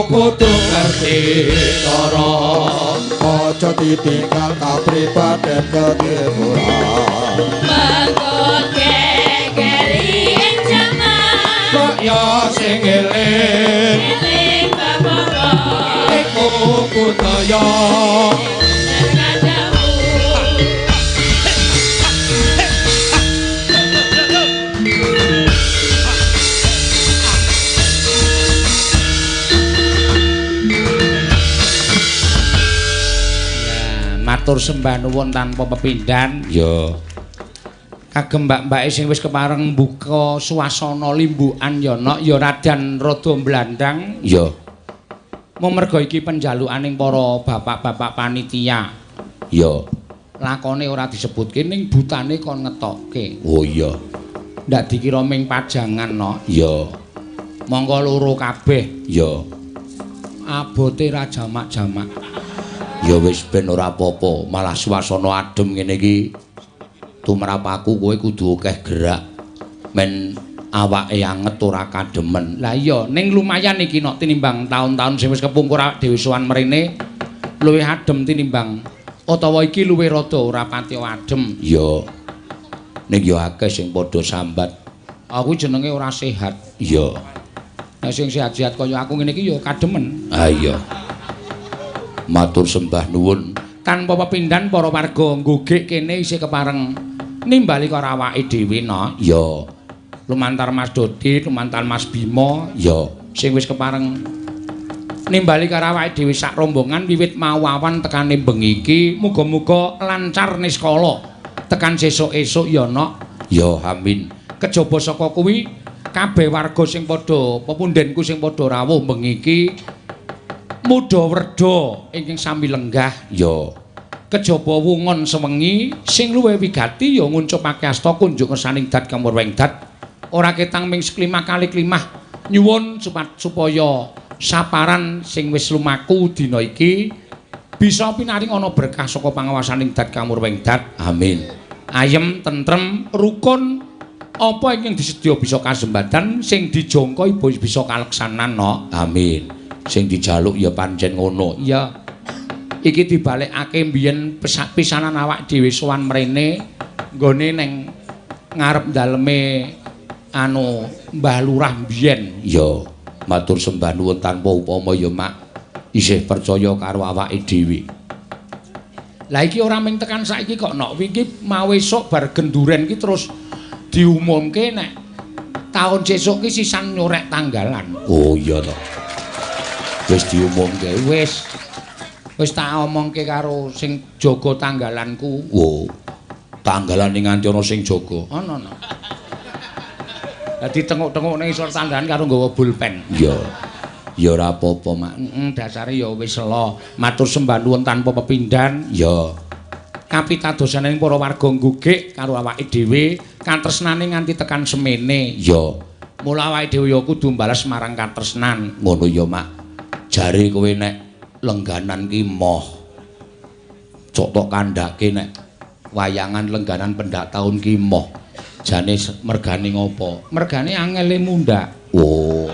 Kudu ngerti cara aja ditinggal kapribaden ketimuran mengko kekeri ing jaman kaya sing eling eling bapak iku budaya. Matur sembah nuwun tanpa pepindhan. Ya. Kagem mbak-mbake sing wis kepareng mbuka swasana limbukan ya nok ya radan rada mblandang. Ya. Mung merga iki penjalukaning para bapak-bapak panitia. Ya. Lakone ora disebutke ning butane kon ngetokke. Oh iya. Ndak dikira ming pajangan nok. Ya. Monggo loro kabeh. Ya. Abote ra jamak-jamak. Ya wis ben ora apa-apa, malah swasana adem ngene iki tumrap aku kowe kudu akeh gerak men awake anget ora kademen. Lah iya, ning lumayan iki nok tinimbang taun-taun sing wis kepungkur awake dhewe sowan mrene luwih adem tinimbang utawa iki luwih rada ora pati adem. Ya. Ning ya akeh sing padha sambat. Aku jenenge ora sehat. Iya. Nek sing sehat-sehat kaya aku ngene iki ya kademen. Ah iya. Matur sembah nuwun. Tanpa pepindhan para warga nggugik kene isih kepareng nimbali karo awake dhewe no. Ya. Lumantar Mas Dodi, lumantar Mas Bima, ya sing wis kepareng nimbali karo awake dhewe sak rombongan wiwit mau awan tekane bengi iki, muga-muga lancar niskala tekan sesuk-esuk ya nok. Ya amin. Kejaba saka kuwi kabeh warga sing padha pepundhenku sing padha rawuh bengi iki mudha werda ingkang sami lenggah. Ya. Kejaba wungon sewengi sing luwih wigati ya nguncupake asta kunjuk ngersaning dat kamurweng dat ora ketang ming seklimah kali klimah nyuwun supaya saparan sing wis lumaku dina iki bisa pinaring ana berkah saka pangawasaning dat kamurweng dat. Amin. Ayem tentrem rukun apa ingkang disedya bisa kasembadan sing dijangka bisa kaleksanan no. Amin. Sing dijaluk ya pancen ngono. Iya. Iki dibalekake mbiyen pisanan awak dhewe sowan mrene nggone ning ngarep daleme anu Mbah Lurah mbiyen. Ya, matur sembah nuwun tanpa upama ya Mak isih percaya karo awake dhewe. Lah iki ora mung tekan saiki kok nok, wingi mau esuk bar genduren ki terus diumumke nek taun sesuk ki sisan nyorek tanggalan. Oh iya to. Wis diumumke wis. Wis tak omongke karo sing jaga tanggalanku. Oh. Tanggalan ning nganti ana sing jaga. Ana ana. Dadi tenguk-tenguk ning isor tanggalan karo nggawa pulpen. Iya. Ya ora apa-apa, Mak. Heeh, dasare ya wis elo. Matur sembah nuwun tanpa pepindhan. Ya. Kapitadosane para warga nggugik karo awake dhewe, katresnane nganti tekan semene. Ya. Mula awake dhewe ya kudu mbales marang katresnan. Ngono ya, Mak. Jare kowe nek lengganan ki moh. Cok tok kandhake nek wayangan lengganan pendak taun ki moh. Jane mergane ngopo? Mergane angele mundhak. Oh.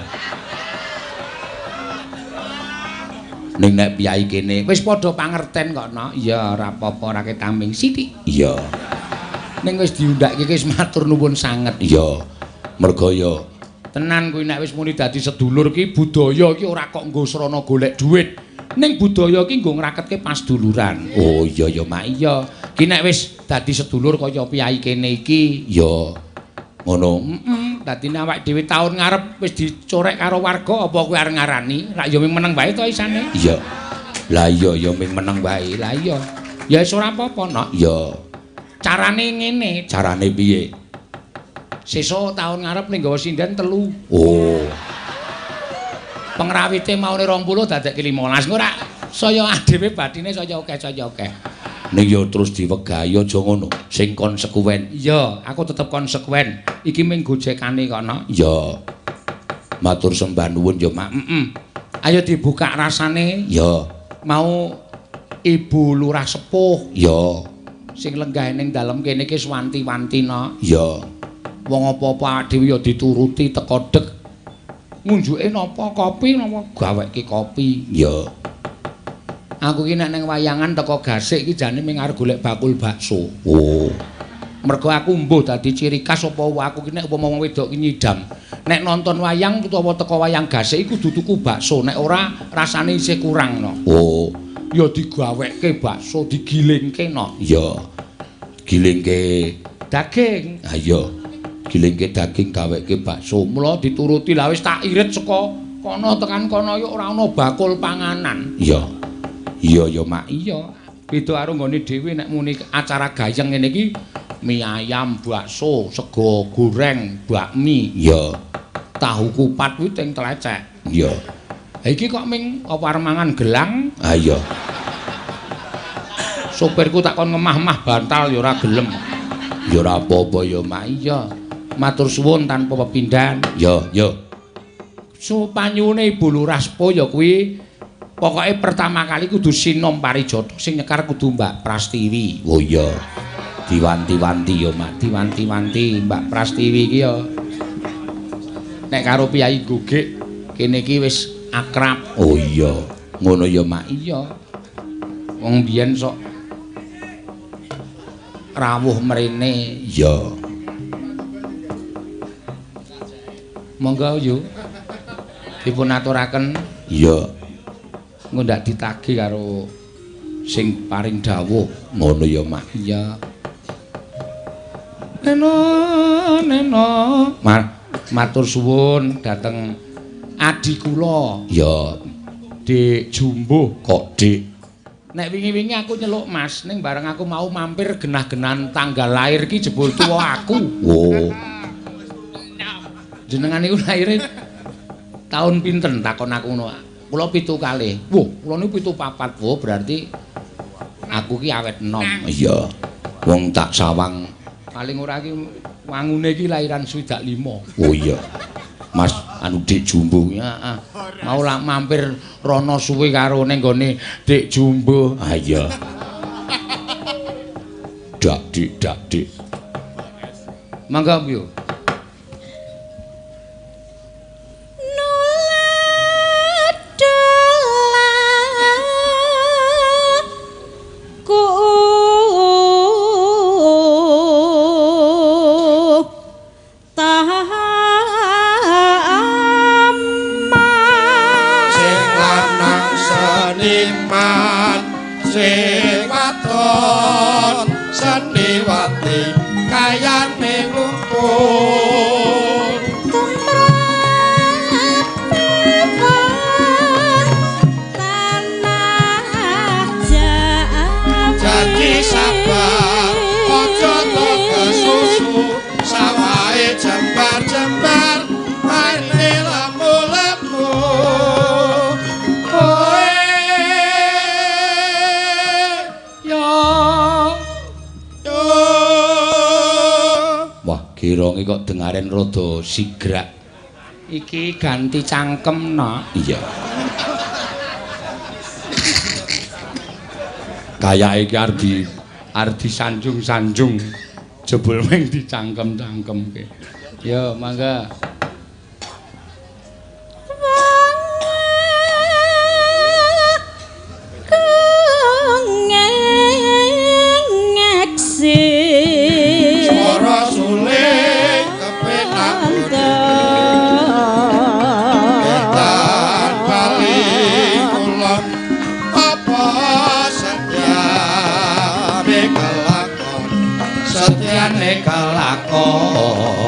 Ning nek piyai kene wis padha pangerten kok, no. Iya, ora apa-apa, ora ketaming sithik. Iya. Ning wis diundhakke wis matur nuwun sanget. Iya. Merga ya tenan kuwi nek wis muni dadi sedulur ki budaya ki ora kok nggo srana golek dhuwit. Ning budaya ki nggo ngraketke pasduluran. Oh iya ya, Mak. Iya. Ki nek wis dadi sedulur kaya piyai kene iki, ya ngono. Heeh, dadine awake dhewe taun ngarep wis dicorek karo warga apa kowe arep ngarani? Rak ya ming meneng wae to isane. Iya. Lah iya ya ming meneng wae. Lah iya. Ya wis ora apa-apa, Nok. Iya. Carane ngene, carane piye? Sesuk taun ngarep ning nggawa sinden 3. Oh. Pengrawite maune 20 dadekke 15. Engko rak saya dhewe bathine saya akeh saya akeh. Ning ya terus diwegahi aja ngono. Sing konsekuen. Iya, aku tetep konsekuen. Iki mung gojekane kono. Iya. Matur sembah nuwun ya, Mak. Heeh. Ayo dibuka rasane. Iya. Mau Ibu Lurah Sepuh. Iya. Sing lenggah ning dalem kene iki swanti-wanti, no. Iya. Wong apa-apa dhewe ya dituruti teko dek. Ngunjuke napa kopi napa gaweke kopi. Iya. Aku ki nek nang wayangan teko Gasik iki jane mung arep golek bakul bakso. Oh. Mergo aku mbuh dadi ciri khas apa aku ki nek upama wong wedok ki nyidam. Nek nonton wayang utawa teko wayang Gasik iku kudu tuku bakso, nek ora rasane isih kurang no. Oh. Ya digaweke bakso digilingke no. Iya. Gilingke daging. Ha iya. Gilingke daging gaweke bakso. Mula dituruti lah wis tak irit saka kono tekan kono yo ora ana bakul panganan. Iya. Iya ya, Mak. Iya. Beda karo nggone dhewe nek muni acara gayeng ngene iki mie ayam, bakso, sego goreng, bakmi. Iya. Tahu kupat kuwi teng tlecek. Iya. Ha iki kok ming apa arep mangan gelang? Ha iya. Sopirku tak kon ngemah-mah bantal ya ora gelem. Ya ora apa-apa ya, Mak. Iya. Matur suwun tanpa pepindhan. Ya, ya. Supanyune Ibu Lurah Sepuh ya kuwi pokoke pertama kali kudu sinom parijata sing nyekar kudu Mbak Prastiwi. Oh iya. Diwanti-wanti ya, Mak. Diwanti-wanti Mbak Prastiwi iki ya. Nek karo Piyai Gogik kene iki wis akrab. Oh iya. Ngono ya, Mak. Iya. Wong biyen sok rawuh mrene. Iya. Monggo yo. Dipun aturaken. Iya. Engko ndak ditagih karo sing paring dawuh. Ngono ya, Mak. Iya. Neno neno. Matur suwun dhateng adi kula. Iya. Dik Jumbuh kok, Dik. Nek wingi-wingi aku nyeluk Mas, ning bareng aku mau mampir genah-genan tanggal lahir ki jebul tuwa aku. Oh. Jenengan niku lahire tahun pinten takon aku ngono. Kula 7 kalih. Wah, kula niku 74. Wah, berarti aku ki awet enom. Iya. Wong tak sawang paling ora ki wangune ki lahiran 65. Oh iya. Mas anu Dik Jumbuh. Heeh. Mau lak mampir rono suwe karo ning gone Dik Jumbuh. Ha iya. Dak dik dak dik. Mangga yo. Gironge kok dengaren rada sigrak. Iki ganti cangkem, Nak. Iya. Kayake iki arep disanjung-sanjung. Jebul ming dicangkem-cangkemke. Ya, mangga. Swara suling kepenak etan bali kulon apa setyane kelakon setyane kelakon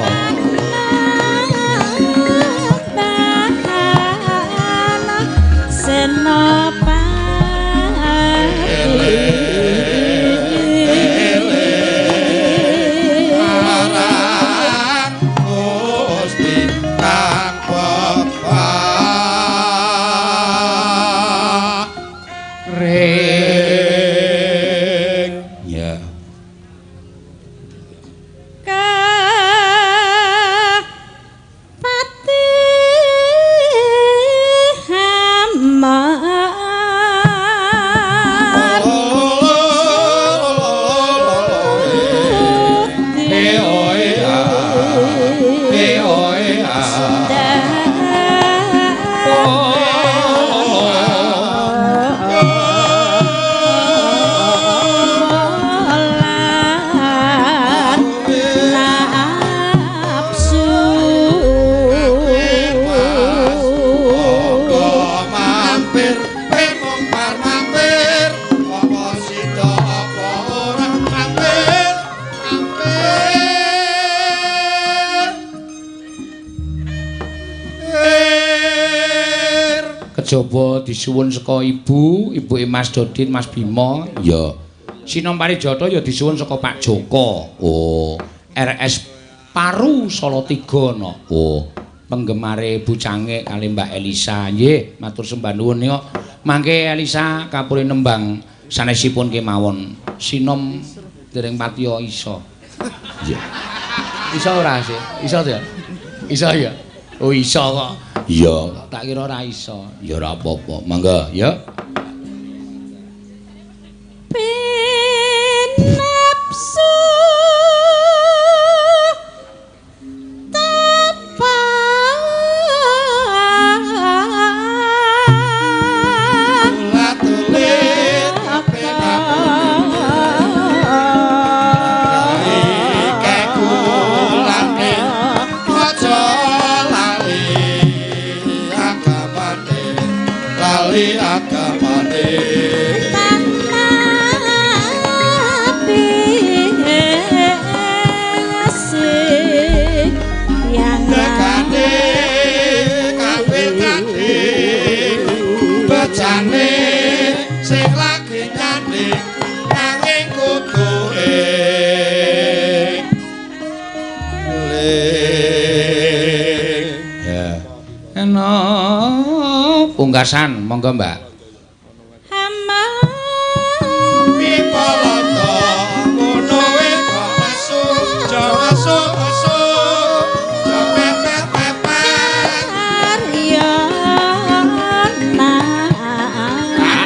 Kejaba disuwun saka ibu, ibuke Mas Dodin, Mas Bima. Ya. Sinom Parijata ya disuwun saka Pak Joko. Oh, RS Paru Salatiga no. Oh, penggemare Bu Cangik kali Mbak Elisa. Nggih, matur sembah nuwun nika. Mangke Elisa kapure nembang sanesipun kemawon. Sinom dereng patiya iso. Iya. Iso ora sih? Iso ya? Iso ya? Oh, iso kok. Iya, tak kira ora iso. Ya ora apa-apa. Mangga, ya. Pinapsu tapan tulit kekulane aja lali agamane lali agamane tekane kabeh tanding becane sing lagi nyanding nanging kudu ing ling. Ya. Eno pungkasan monggo Mbak. Pipalata ngono wae kok asu aja asu asu aja pepet pepet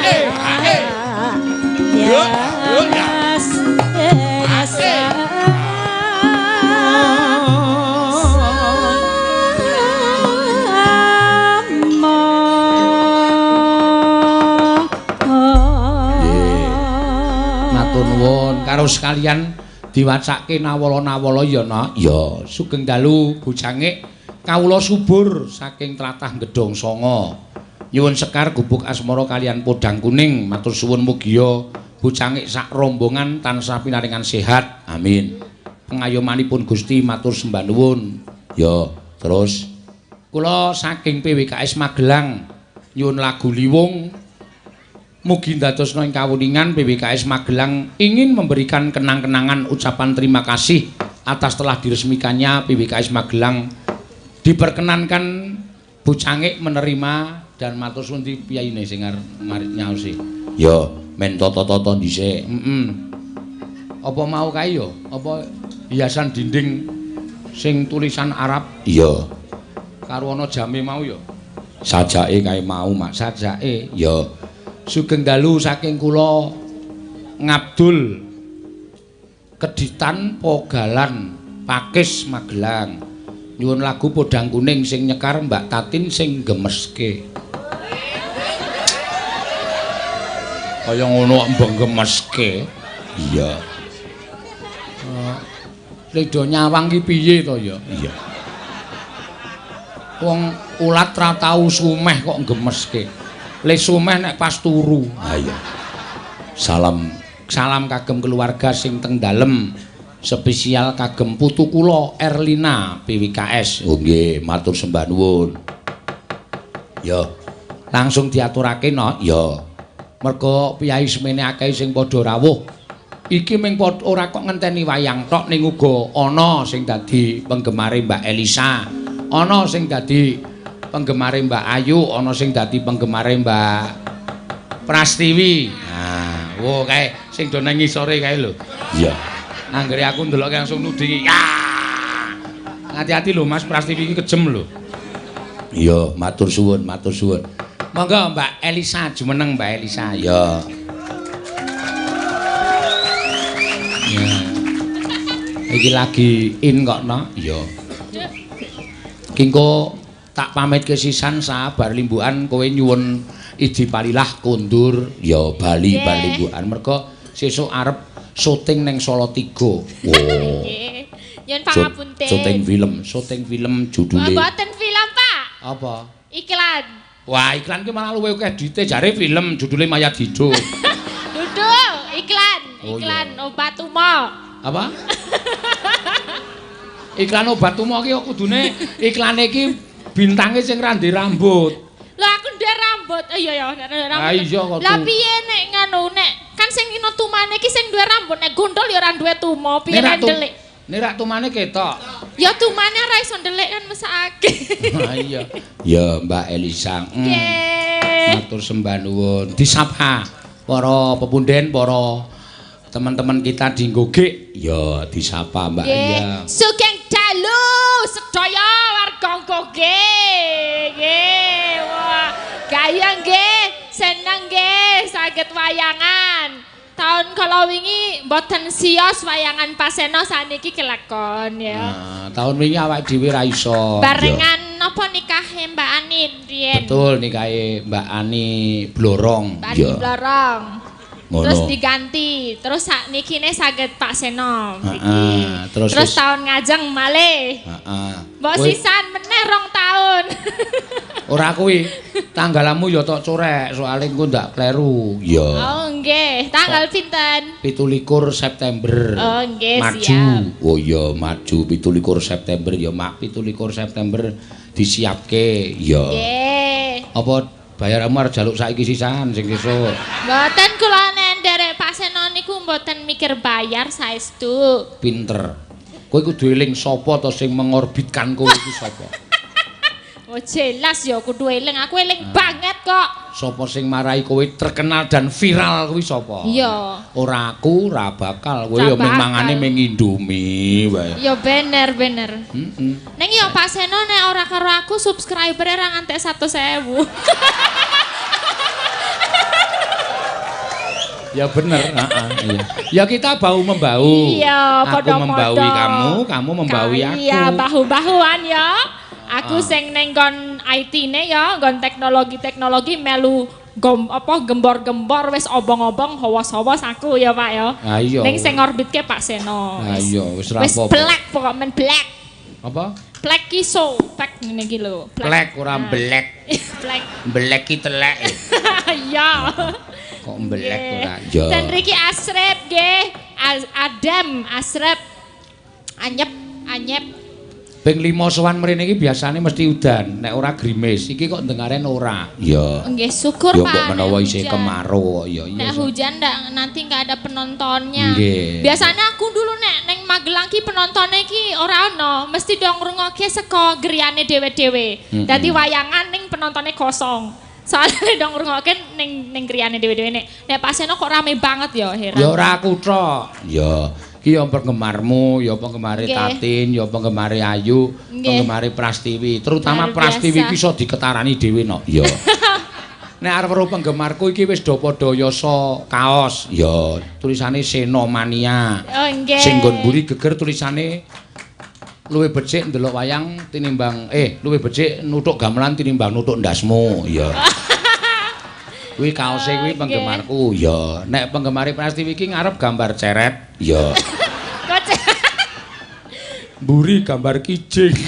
ae ae yo yo ya Matur nuwun karo sekalian diwacake nawala-nawala ya nak. Ya, sugeng dalu Bu Cangik kawula subur saking tlatah Gedhong Sanga. Nyuwun sekar gubuk asmara kalian podang kuning. Matur suwun mugia Bu Cangik sak rombongan tansah pinaringan sehat. Amin. Pengayomanipun Gusti matur sembah nuwun. Ya, terus kula saking PWKS Magelang nyuwun lagu Liwung. Mugi ndadosna ing kawuningan PWKS Magelang ingin memberikan kenang-kenangan ucapan terima kasih atas telah diresmikannya PWKS Magelang. Diperkenankan Bu Cangik menerima dan matur suwun di piyayine sing arep nyaosi. Ya, men tata-tata dhisik. Heeh. Apa mau kae ya? Apa hiasan dinding sing tulisan Arab? Iya. Karo ana jame mau ya? Sajake kae mau, Mak. Sajake. Ya. Sugeng dalu saking kula Ngabdul Keditan Pogalan Pakis Magelang. Nyuwun lagu Podang Kuning sing nyekar Mbak Tatin sing gemeske. Kaya ngono kok mbok gemeske. Iya. Lido nyawang ki piye to ya? Iya. Wong ulat ra tau sumeh kok gemeske. Le sumeh nek pas turu. Ha iya. Salam salam kagem keluarga sing teng dalem. Spesial kagem putu kula Erlina PWKS. Oh nggih, matur sembah nuwun. Ya. Langsung diaturake no. Ya. Mergo piyai semene akeh sing padha rawuh. Iki ming ora kok ngenteni wayang tok ning uga ana sing dadi penggemare Mbak Elisa, ana sing dadi penggemare Mbak Ayu, ana sing dadi penggemare Mbak Prastiwi. Nah, wo kae sing do nang ngisore kae lho. Iya. Anggere aku ndelok langsung nudingi. Ya. Hati-hati lho Mas, Prastiwi iki kejem lho. Iya, matur suwun, matur suwun. Monggo Mbak Elisa jumeneng Mbak Elisa. Ya. Ya. Iki lagi in kok no. Iya. Ki engko tak pamitke sisan sabar limbukan kowe nyuwun idi palilah kondur ya bali bar limbukan mergo sesuk arep syuting ning Salatiga. Oh. Nggih. Nyuwun pangapunten. Syuting film judule. Mboten film, Pak. Apa? Iklan. Wah, iklan ki malah luwih akeh duite jare film judule Mayat Hidup. Duduk, iklan. Oh, iklan iya. Obat tumo. Apa? Iklan obat tumo ki kudune iklane iki bintange sing ra ndek rambut. Lah aku ndek rambut. Iya ya, nek rambut. Ah iya kok. Lah piye nek nganu nek kan sing ino tumane iki sing duwe rambut nek gondol ya ora duwe tumo, piye ndelik. Nek rak tumane ketok. Ya tumane ora iso ndelik kan mesakake. Ha iya. Ya Mbak Elisa. Nggih. Matur sembah nuwun. Disapa para pepunden, para teman-teman kita di Nggogek. Ya disapa Mbak. Iya. Sugeng dalu sedaya warga Nggogek. Nggih. Wah, gaya nggih, seneng nggih saged wayangan. Tahun kala wingi mboten sios wayangan Paseno saniki kelakon ya. Nah, tahun wingi awake dhewe ra iso. Barengan napa nikahe Mbak Ani riyen? Betul, nikahe Mbak Ani Blorong. Mbak Ani Blorong. Ngono. Terus diganti, terus saknikine saged Pak Seno. Heeh, terus tahun ngajeng malih. Heeh. Mbok sisan meneh 2 tahun. Ora kuwi, tanggalanmu ya tok corek, soalé engko ndak kleru. Iya. Oh nggih, tanggal pinten? 27 September. Oh nggih, maju. Siap. Oh iya, maju 27 September ya, Mak. 27 September disiapke. Iya. Nggih. Apa bayaramu arep jaluk saiki sisan sing sesuk? Mboten kula nek nderek Pak Seno niku mboten mikir bayar saestu. Pinter. Kowe kudu eling sapa to sing mengorbitkan kowe iku sapa? Oh jelas ya kudu eling, aku eling banget kok. Sapa sing marai kowe terkenal dan viral kuwi sapa? Iya. Ora aku, ora bakal. Kowe ya mung mangane mung Indomie wae. Ya bener bener. Heeh. Ning ya Pak Seno nek ora karo aku subscribere ora ngantek 100.000. Ya bener, heeh, iya. Ya kita bahu membau. Iya, aku membaui kamu, kamu membaui aku. Iya, bahu-bahuan ya. Aku sing neng nggon IT-ne ya, nggon teknologi-teknologi melu gembor-gembor wis obong-obong hawas-hawas aku ya Pak ya. Ha iya. Ning sing ngorbitke Pak Seno. Ha iya, wis ra apa-apa. Wis black pokok men black. Apa? Black iso, black ngene iki lho. Black ora black. Black. Black ki telek. Iya. Kok mbelek ora? Ya. Dan riki asrep nggih, adem, asrep. Anyep, anyep. Ping 5 sowan mrene iki biasane mesti udan, nek ora grimis. Iki kok dengaren ora. Iya. Nggih, syukur ya, Pak. Ya mbok menawa isih kemarau kok ya. Nek hujan ndak nanti enggak ada penontonnya. Nggih. Biasanya aku dulu nek neng Magelang ki penontonnya ki ora ono, mesti dong ngrungokke saka griyane dhewe-dhewe. Dadi wayangan ning penontonnya kosong. Soalnya dong ngrungokke ning ning griyane dhewe-dhewe nek nek Pak Seno kok rame banget ya heran. Ya ora aku tok. Ya. Ki ya penggemarmu, ya penggemare Tatin, ya penggemare Ayu, penggemare Prastiwi. Terutama Prastiwi ki iso diketarani dhewe no. Ya. Nek arep weruh penggemarku iki wis do padha yasa kaos. Ya, tulisane Senomania. Oh nggih. Sing nggon mburi geger tulisane luwih becik ndelok wayang tinimbang luwih becik nuthuk gamelan tinimbang nuthuk ndasmu. Iya. Kuwi kaose kuwi penggemarku. Ya, nek penggemare Prastiwi iki ngarep gambar ceret. Ya. Kok mburi gambar kijing.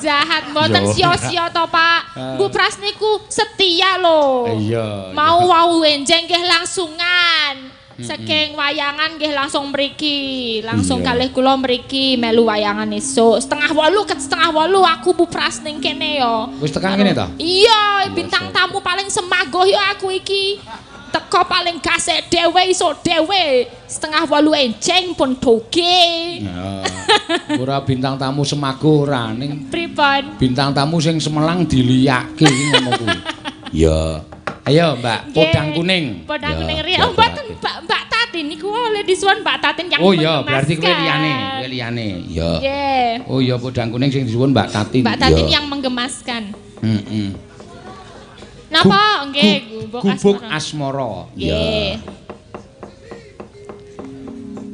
Jahat mboten sia-sia to, Pak. Bu Pras niku setia lho. Iya. Mau wau enjeng nggih langsungan. Saking wayangan nggih langsung mriki, langsung kalih kula mriki melu wayangan esuk. 7:30 ket 7:30 aku Bu Pras ning kene yo. Wis tekan kene to? Iya, bintang tamu paling semagoh yo aku iki. Teko paling gasek dhewe isuk dhewe. 7:30 enjeng pun doge. Ora bintang tamu semagoh ora ning pripun? Bintang tamu sing semelang diliyake ngono kuwi. Iya. Ayo Mbak, podang kuning. Podang kuning riya. Oh mboten Mbak Tatin niku oleh disuwun Mbak Tatin yang Oh iya, berarti kuwi liyane, kuwi liyane. Iya. Nggih. Oh iya, podang kuning sing disuwun Mbak Tatin. Mbak Tatin yang menggemaskan. Heeh. Napa? Nggih, gubuk asmara. Nggih.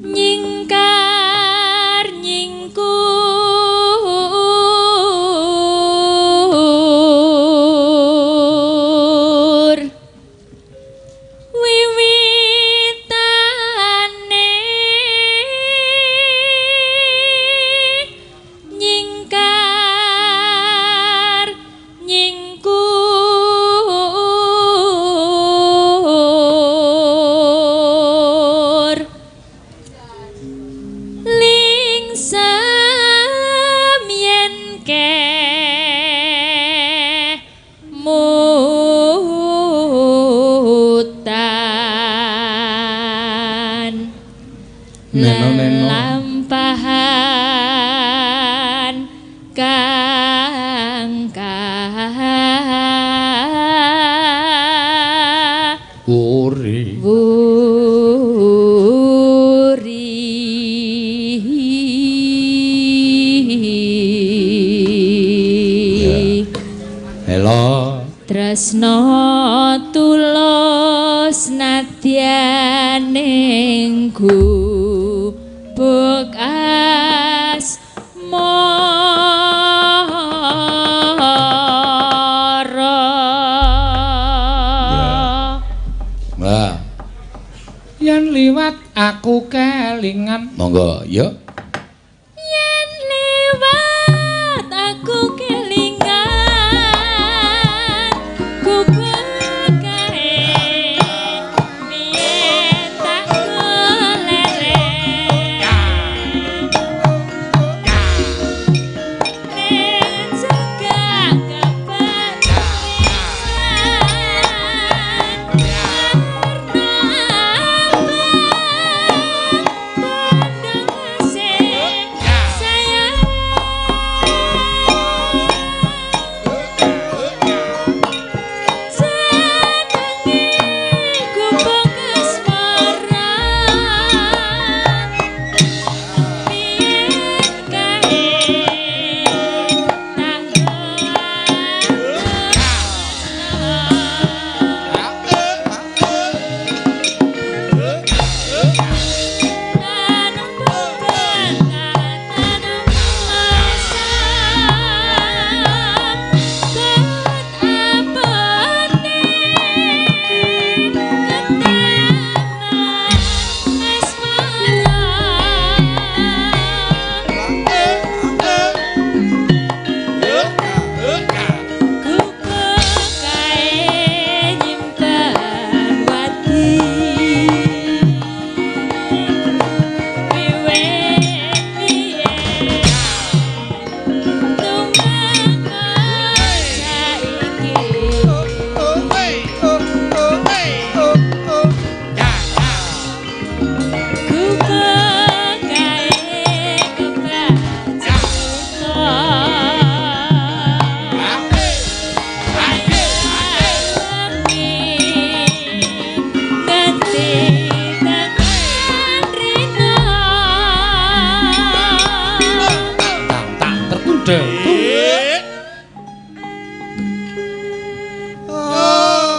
Nyingkar nyingkur wiwitane nyingkar nyingkur lingsem yen kemutan Neno-neno lelampahan kang Uri wuri. Halo Tresno tulus nadyan ing gubuk asmara. Wah. Yen liwat aku kelingan. Monggo, yuk. Yen liwat aku kelingan gubuk kae biyen tak keleren. Ren jaga kabar sayang gubuk asmara biyen kae tak tanam beban tanam asam ket apane ketangan asmara. Gubuk kae nyimpen wadi wiwit biyen tumeka saiki. Gubuk kae kebacut ganti tangan rina. Tang tang terkundel. Oh.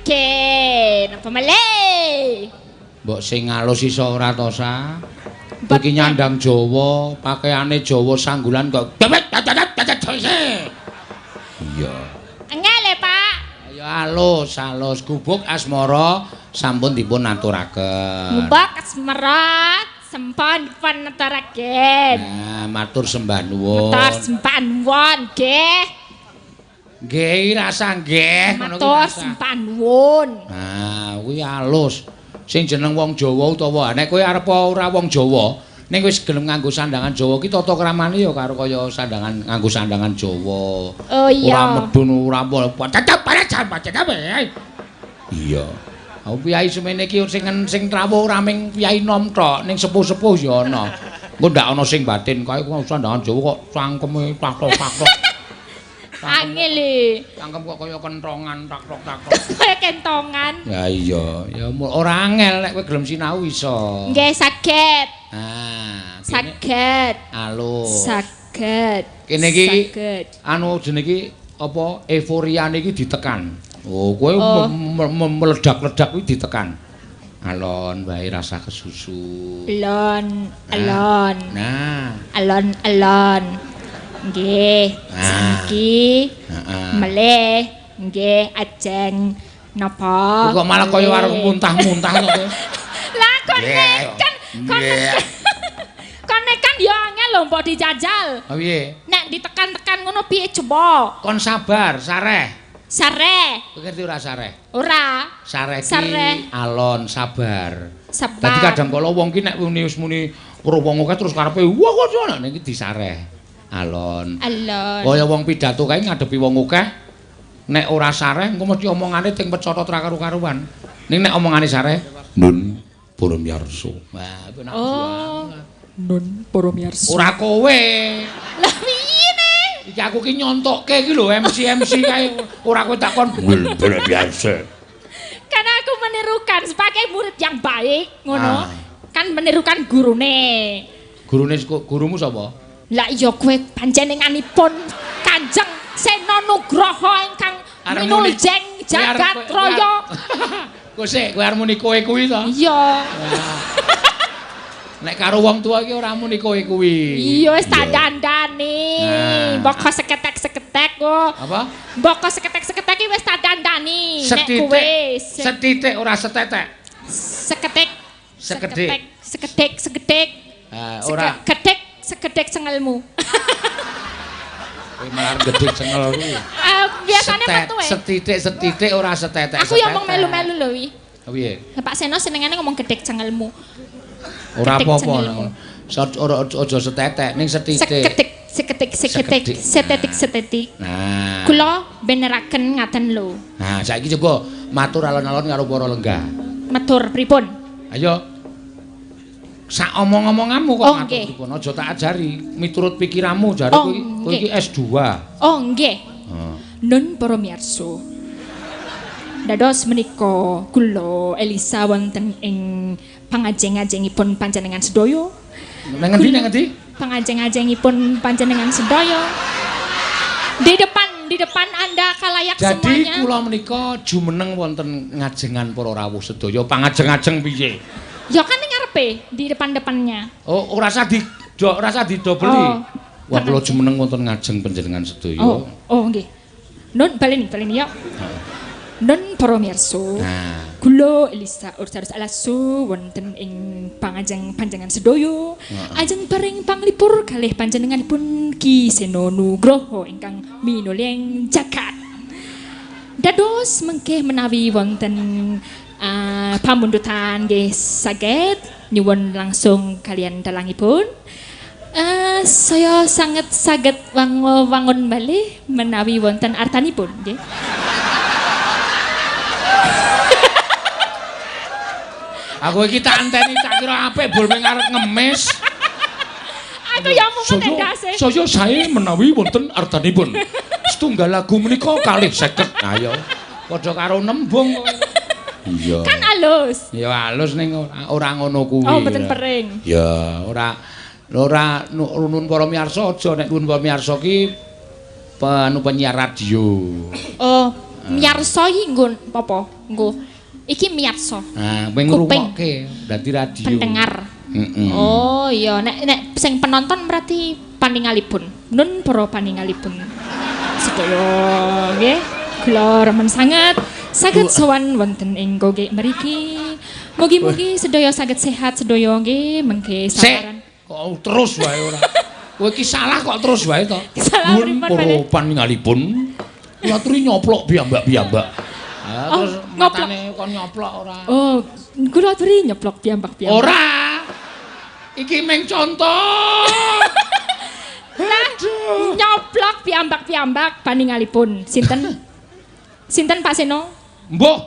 Nggih, napa malih? Mbok sing alus iso ora to, Sa? Iki nyandang Jawa, pakaiane Jawa sanggulan kok. Iya. Angel e, Pak. Ya alus, alus gubuk asmara sampun dipun aturaken. Gubuk asmara sampun dipun aturaken. Nah, matur sembah nuwun. Matur sembah nuwun, nggih. Nggih, rasa nggih ngono kuwi. Matur sembah nuwun. Nah, kuwi alus. Sing jeneng wong Jawa utawa nek kowe arep ora wong Jawa, ning wis gelem nganggo sandangan Jawa ki tata kramane ya karo kaya sandangan nganggo sandangan Jawa. Oh iya. Ora medun ora iya. Aku piyai semene iki sing sing trawuh ora ming piyai nom tok, ning sepuh-sepuh ya ana. Engko ndak ana sing batin kae kok sandangan Jawa kok cangkeme tak-tak. Angel e. Cangkem kok kaya kentongan tak-tak-tak. Kaya kentongan. Ya iya, ya ora angel nek kowe gelem sinau iso. Nggih saged. Ah, saged. Alus. Saged. Kene iki anu jenenge iki apa euforiane iki ditekan. Oh, kowe meledak-ledak kuwi ditekan. Alon wae rasa kesusu. Alon, alon. Nah, alon alon. Nggih, saiki melih nggih ajeng napa? Kok malah kaya arep muntah-muntah to kowe. Lah kon kan kon kan ya angel lho mbok dijajal. Ha piye? Nek ditekan-tekan ngono piye coba? Kon sabar, sareh. Sareh. Kowe ngerti ora sareh? Ora. Sareh ki alon sabar. Sabar. Dadi kadang kala wong ki nek muni wis muni weruh wong akeh terus karepe wah kok nek iki disareh. Alon. Alon. Kaya wong pidato kae ngadepi wong akeh nek ora sareh engko mesti omongane ting pecotot ra karu-karuan. Ning nek omongane sareh nun para miyarsa. Wah, penak banget. Nun para miyarsa. Ora kowe. Lah piye ne? Iki aku ki nyontokke iki lho MC-MC kae ora kowe takon nun para miyarsa. Karena aku menirukan sebagai murid yang baik ngono. Kan menirukan gurune. Gurune gurumu sapa? Lah iya kowe panjenenganipun Kanjeng Sena Nugroho ingkang minuljeng jagat raya. Kok sik kowe arep muni kowe kuwi to? Iya. Nek karo wong tuwa iki ora muni kowe kuwi. Iya wis tak dandani. Mboko seketek-seketek kok. Apa? Mboko seketek-seketek iki wis tak dandani. Nek kowe setitik ora setetek. Seketek. Sekedhik. Sekedhik, sekedhik. Ora gedhek. Segedhek cengelmu. Kowe malah gedhek cengel kuwi. Biasane metu e. Setitik-setitik ora setetek. Aku ya omong melu-melu lho wi. Piye? Pak Seno senengane ngomong gedhek cengelmu. Ora apa-apa. Ora aja setetek ning setitik. Sekedhek, sekedhek, sekedhek, setetik, setetik. Nah. Kula beneraken ngaten lho. Nah, saiki coba matur alon-alon karo para lenggah. Matur pripun? Ayo. Sak omong-omonganmu kok matur pripun aja tak ajari miturut pikiranmu jare kowe kowe iki S2. Oh nggih. Nun para miyarsa. Dados menika kula Elisa wonten ing pangajeng-ajengipun panjenengan sedaya. Nang ngendi nang ngendi? Pangajeng-ajengipun panjenengan sedaya. Di depan Anda kalayak jadi, semuanya. Jadi kula menika jumeneng wonten ngajengan para rawuh sedaya. Pangajeng-ajeng piye? Ya kan ngarepe, di depan-depannya. Oh, ora usah di ora usah didobeli. Oh, wah, kula jumeneng wonten ngajeng panjenengan sedaya. Oh, oh nggih. Nun baleni, baleni ya. Nun para miyarsa. Nah. Kula Elisa Ursaris Alasu wonten ing pangajeng panjenengan sedaya. Ajeng paring panglipur kalih panjenenganipun Ki Seno Nugroho ingkang minuleng jagat. Dados mengke menawi wonten pamundutan nggih saged nyuwun langsung kalian dalangipun. Saya sanget saged wangun malih menawi wonten artanipun nggih. Aku iki tak enteni tak kira apik bol ming arep ngemis. Aku ya mumet endase. Saya sae menawi wonten artanipun. Setunggal lagu menika kalih 50. Ayo padha karo nembung kowe. Iya. Kan alus. Ya alus ning ora ngono kuwi. Oh, mboten pering. Ya, ora ora nun para miyarsa aja nek nun para miyarsa ki anu penyiar radio. Oh, Miyarsa iki nggo apa? Nggo iki miyarsa. Nah, kowe ngrungokke dadi radio. Pendengar. Heeh. Oh iya, nek sing penonton berarti paningalipun. Nun para paningalipun. Sedaya nggih. Kula remen sanget saged sowan wonten ing Gogek mriki. Mugi-mugi sedaya saged sehat sedaya nggih mengke saparan. Kok terus wae ora. Kowe iki salah kok terus wae to. Salah pripun para paningalipun. Kula aturi nyoplok piyambak-piyambak. Ah, terus matane kon nyoplok ora? Oh, kula aturi nyoplok piyambak-piyambak. Ora. Iki meng contoh. Lah, nyoplok piyambak-piyambak paningalipun. Sinten? Sinten Pak Seno? Mbuh.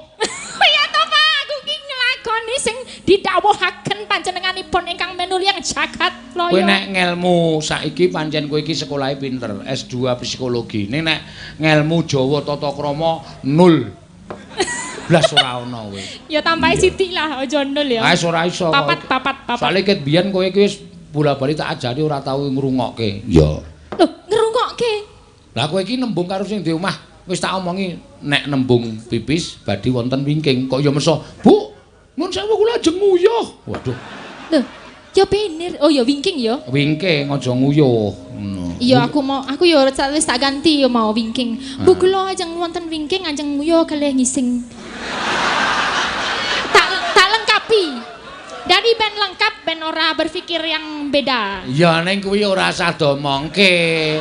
Ya to Pak, aku ki nglakoni sing didhawuhaken panjenenganipun ingkang menulyang jagat loyo. Kowe nek ngelmu saiki pancen kowe iki sekolahe pinter, S2 psikologi. Ning nek ngelmu Jawa tata krama 0. Blas ora ana kowe. Ya tambahi sithik lah, aja 0 ya. Ah ora iso. Papat. Soale ket biyen kowe iki wis bola-bali tak ajari ora tau ngrungokke. Iya. Lho, ngrungokke. Lah kowe iki nembung karo sing di omah. Wis tak omongi nek nembung pipis badhe wonten wingking kok ya meso. Bu, nuwun sewu kula ajeng nguyuh. Waduh. Lho, ya bener. Oh ya wingking ya. Wingking aja nguyuh. Ngono. Iya aku mau, aku ya wis tak ganti ya mau wingking. Bu kula ajeng wonten wingking ajeng nguyuh kalih ngising. Tak lengkapi. Dari ben lengkap ben ora berpikir yang beda. Ya ning kuwi ora usah domongke.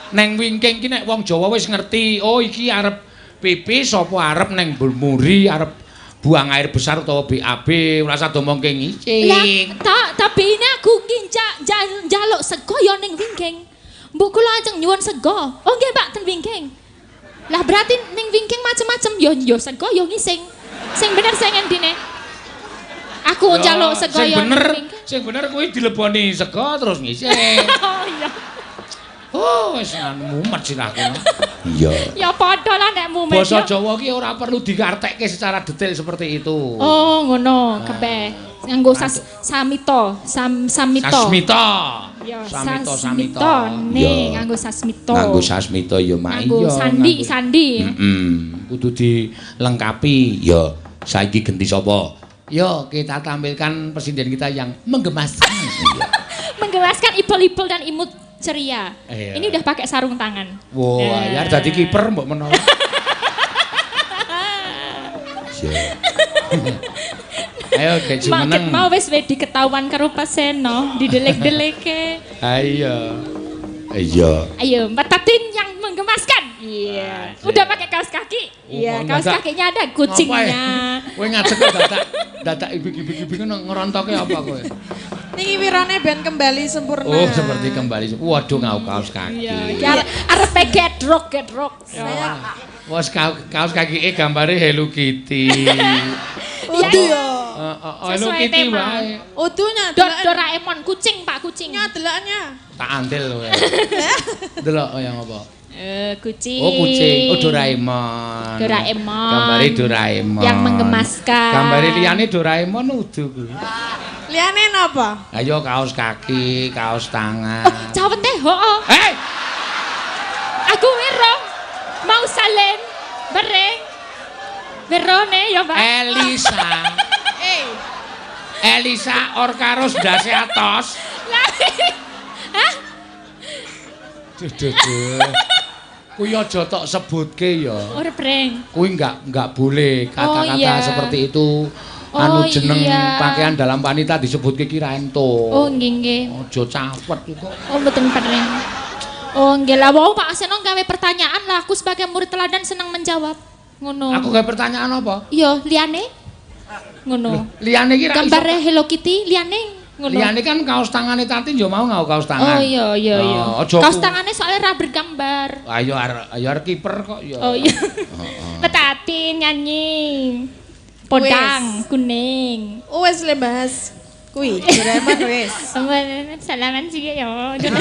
Neng wingking ki nek wong Jawa wis ngerti, oh iki arep pipis apa arep neng muri, arep buang air besar utawa BAB, ora usah domongke ngising. Lah, tapi ini aku ki njaluk sego ya ning wingking. Mbok kula ajeng nyuwun sego. Oh nggih Pak, ten wingking. Lah berarti ning wingking macem-macem ya ya sego ya ngising. Sing bener sing endine? Aku njaluk sego ya ning wingking. Sing bener kuwi dileboni sego terus ngising. Oh iya. Oh, wis mumet sirahku. Iya. Ya padha lah nek mumet. Basa Jawa ki ora perlu diartekke secara detail seperti itu. Oh, ngono, kebeh. Nganggo samito, samito. Sasmita. Ya, samito, samito. Ne, nganggo sasmito. Nganggo sasmito ya mak iya. Nganggo sandi, sandi. Heeh. Kudu dilengkapi. Ya, saiki genti sapa? Yo, kita tampilkan presiden kita yang menggemaskan. Menggemaskan ibel-ibel dan imut ceria. Iya. Ini udah pakai sarung tangan. Wah, wow, ya dadi kiper mbok menawa. Ayo gek jumeneng. Mau wis wedi ketahuan karo Pak Seno, didelek-deleke. Ayo. Iya. Ayo, Mbak Tatin yang menggemaskan. Iya. Udah pakai kaos kaki. Iya, kaos kakinya ada kucingnya. Kowe ngajek kok dadak dadak ibik-ibik ngono ngerontoke apa kowe? Niki wirane ben kembali sempurna. Oh, seperti kembali. Waduh, ngau kaos kaki. Iya, arepe gedrok gedrok. Wes kaos kaki gambare Hello Kitty. Udu ya. Hello Kitty wae. Udunya Doraemon kucing, Pak, kucing. Nyadelaknya. Tak antil kowe. Delok yang apa? Kucing. Oh, kucing. Oh, Doraemon. Doraemon. Gambare Doraemon. Yang menggemaskan. Gambare liyane Doraemon udu kuwi. Liyane napa? Ayo kaos kaki, kaos tangan. Oh, cawete, heeh. Hei. Aku wero. Mau salen bereng. Werone ya, Pak. Elisa. Elisa Orkaros ndase atos. Hah? Duh, duh, duh. Kuwi aja tok sebutke ya. Ora breng. Kuwi enggak boleh kata-kata oh, iya. Seperti itu. Oh, anu jeneng iya. Pakaian dalam wanita disebutke ki ra entuk. Oh nggih nggih. Aja cawet kok. Oh mboten pereng. Oh nggih lah wau Pak Seno gawe pertanyaan lah aku sebagai murid teladan senang menjawab. Ngono. Aku gawe pertanyaan apa? Iya, liyane. Ngono. Liyane iki ra iso. Gambare Hello Kitty liyane. Ngono. Liyane kan kaos tangane Tati yo mau nggawe kaos tangan. Oh iya iya iya. Oh, kaos tangane soalnya ra bergambar. Ayo ayo arep kiper kok ya. Oh iya. Heeh. Tati nyanyi. Podang kuning. Wes le bahas kuwi Doraemon wis. Salaman sih ya. Jono.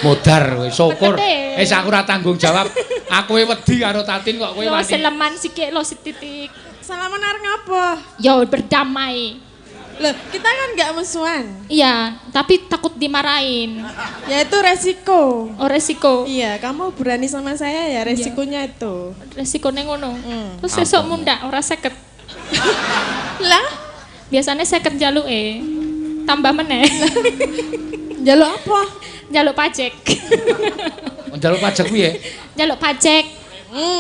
Modar kowe syukur. Wis aku ora tanggung jawab. Aku wedi karo Tatin kok kowe wani. Seleman sikik lo setitik. Salaman arep ngapa? Ya berdamai. Loh, kita kan nggak musuhan. Iya, tapi takut dimarahin. Ya itu resiko. Oh, resiko. Iya, kamu berani sama saya ya resikonya itu. Resikonya ngono. Terus sesuk mundak ora 50. Lah, biasanya 50 jaluke. Tambah meneh. Njaluk apa? Njaluk pajak. Njaluk pajak piye? Njaluk pajak.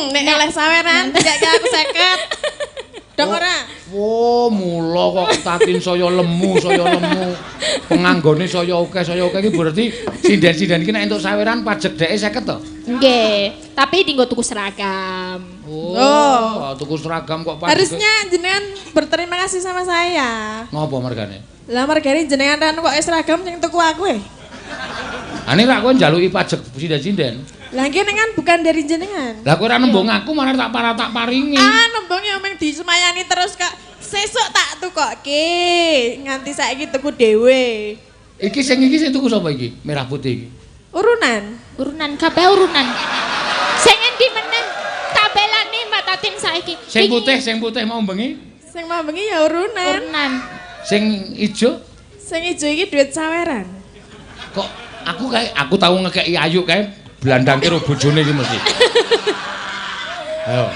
Nek oleh saweran gak aku 50. Dong ora? Wo, mula kok Tatin saya lemu, saya lemu. Penganggone saya akeh, saya akeh iki berarti sinden-sinden iki nek entuk saweran pajak dheke 50 to? Nggih, tapi dienggo tuku seragam. Oh, tuku seragam kok pajak. Harusnya jenengan berterima kasih sama saya. Ngopo mergane? Lah mergane jenengan ra kok seragam sing tuku aku e. Ane ra kowe njaluki pajak sinden-sinden. Lah nggih kan bukan dari jenengan. Lah kowe ora nembung aku malah tak para tak paringi. Ah nembung ya mung disemayani terus kok. Sesuk tak tukokke. Nganti saiki tuku dhewe. Iki sing iki sing tuku sapa iki? Merah putih iki. Urunan. Urunan kabeh urunan. Sing endi meneh? Tak belani Mbak Tatin saiki. Sing putih, sing putih mau bengi? Sing mau bengi ya urunan. Urunan. Sing ijo? Sing ijo iki duit saweran. Kok aku kae aku tau ngekeki Ayu kae blandangke karo bojone iki mesti. Ayo.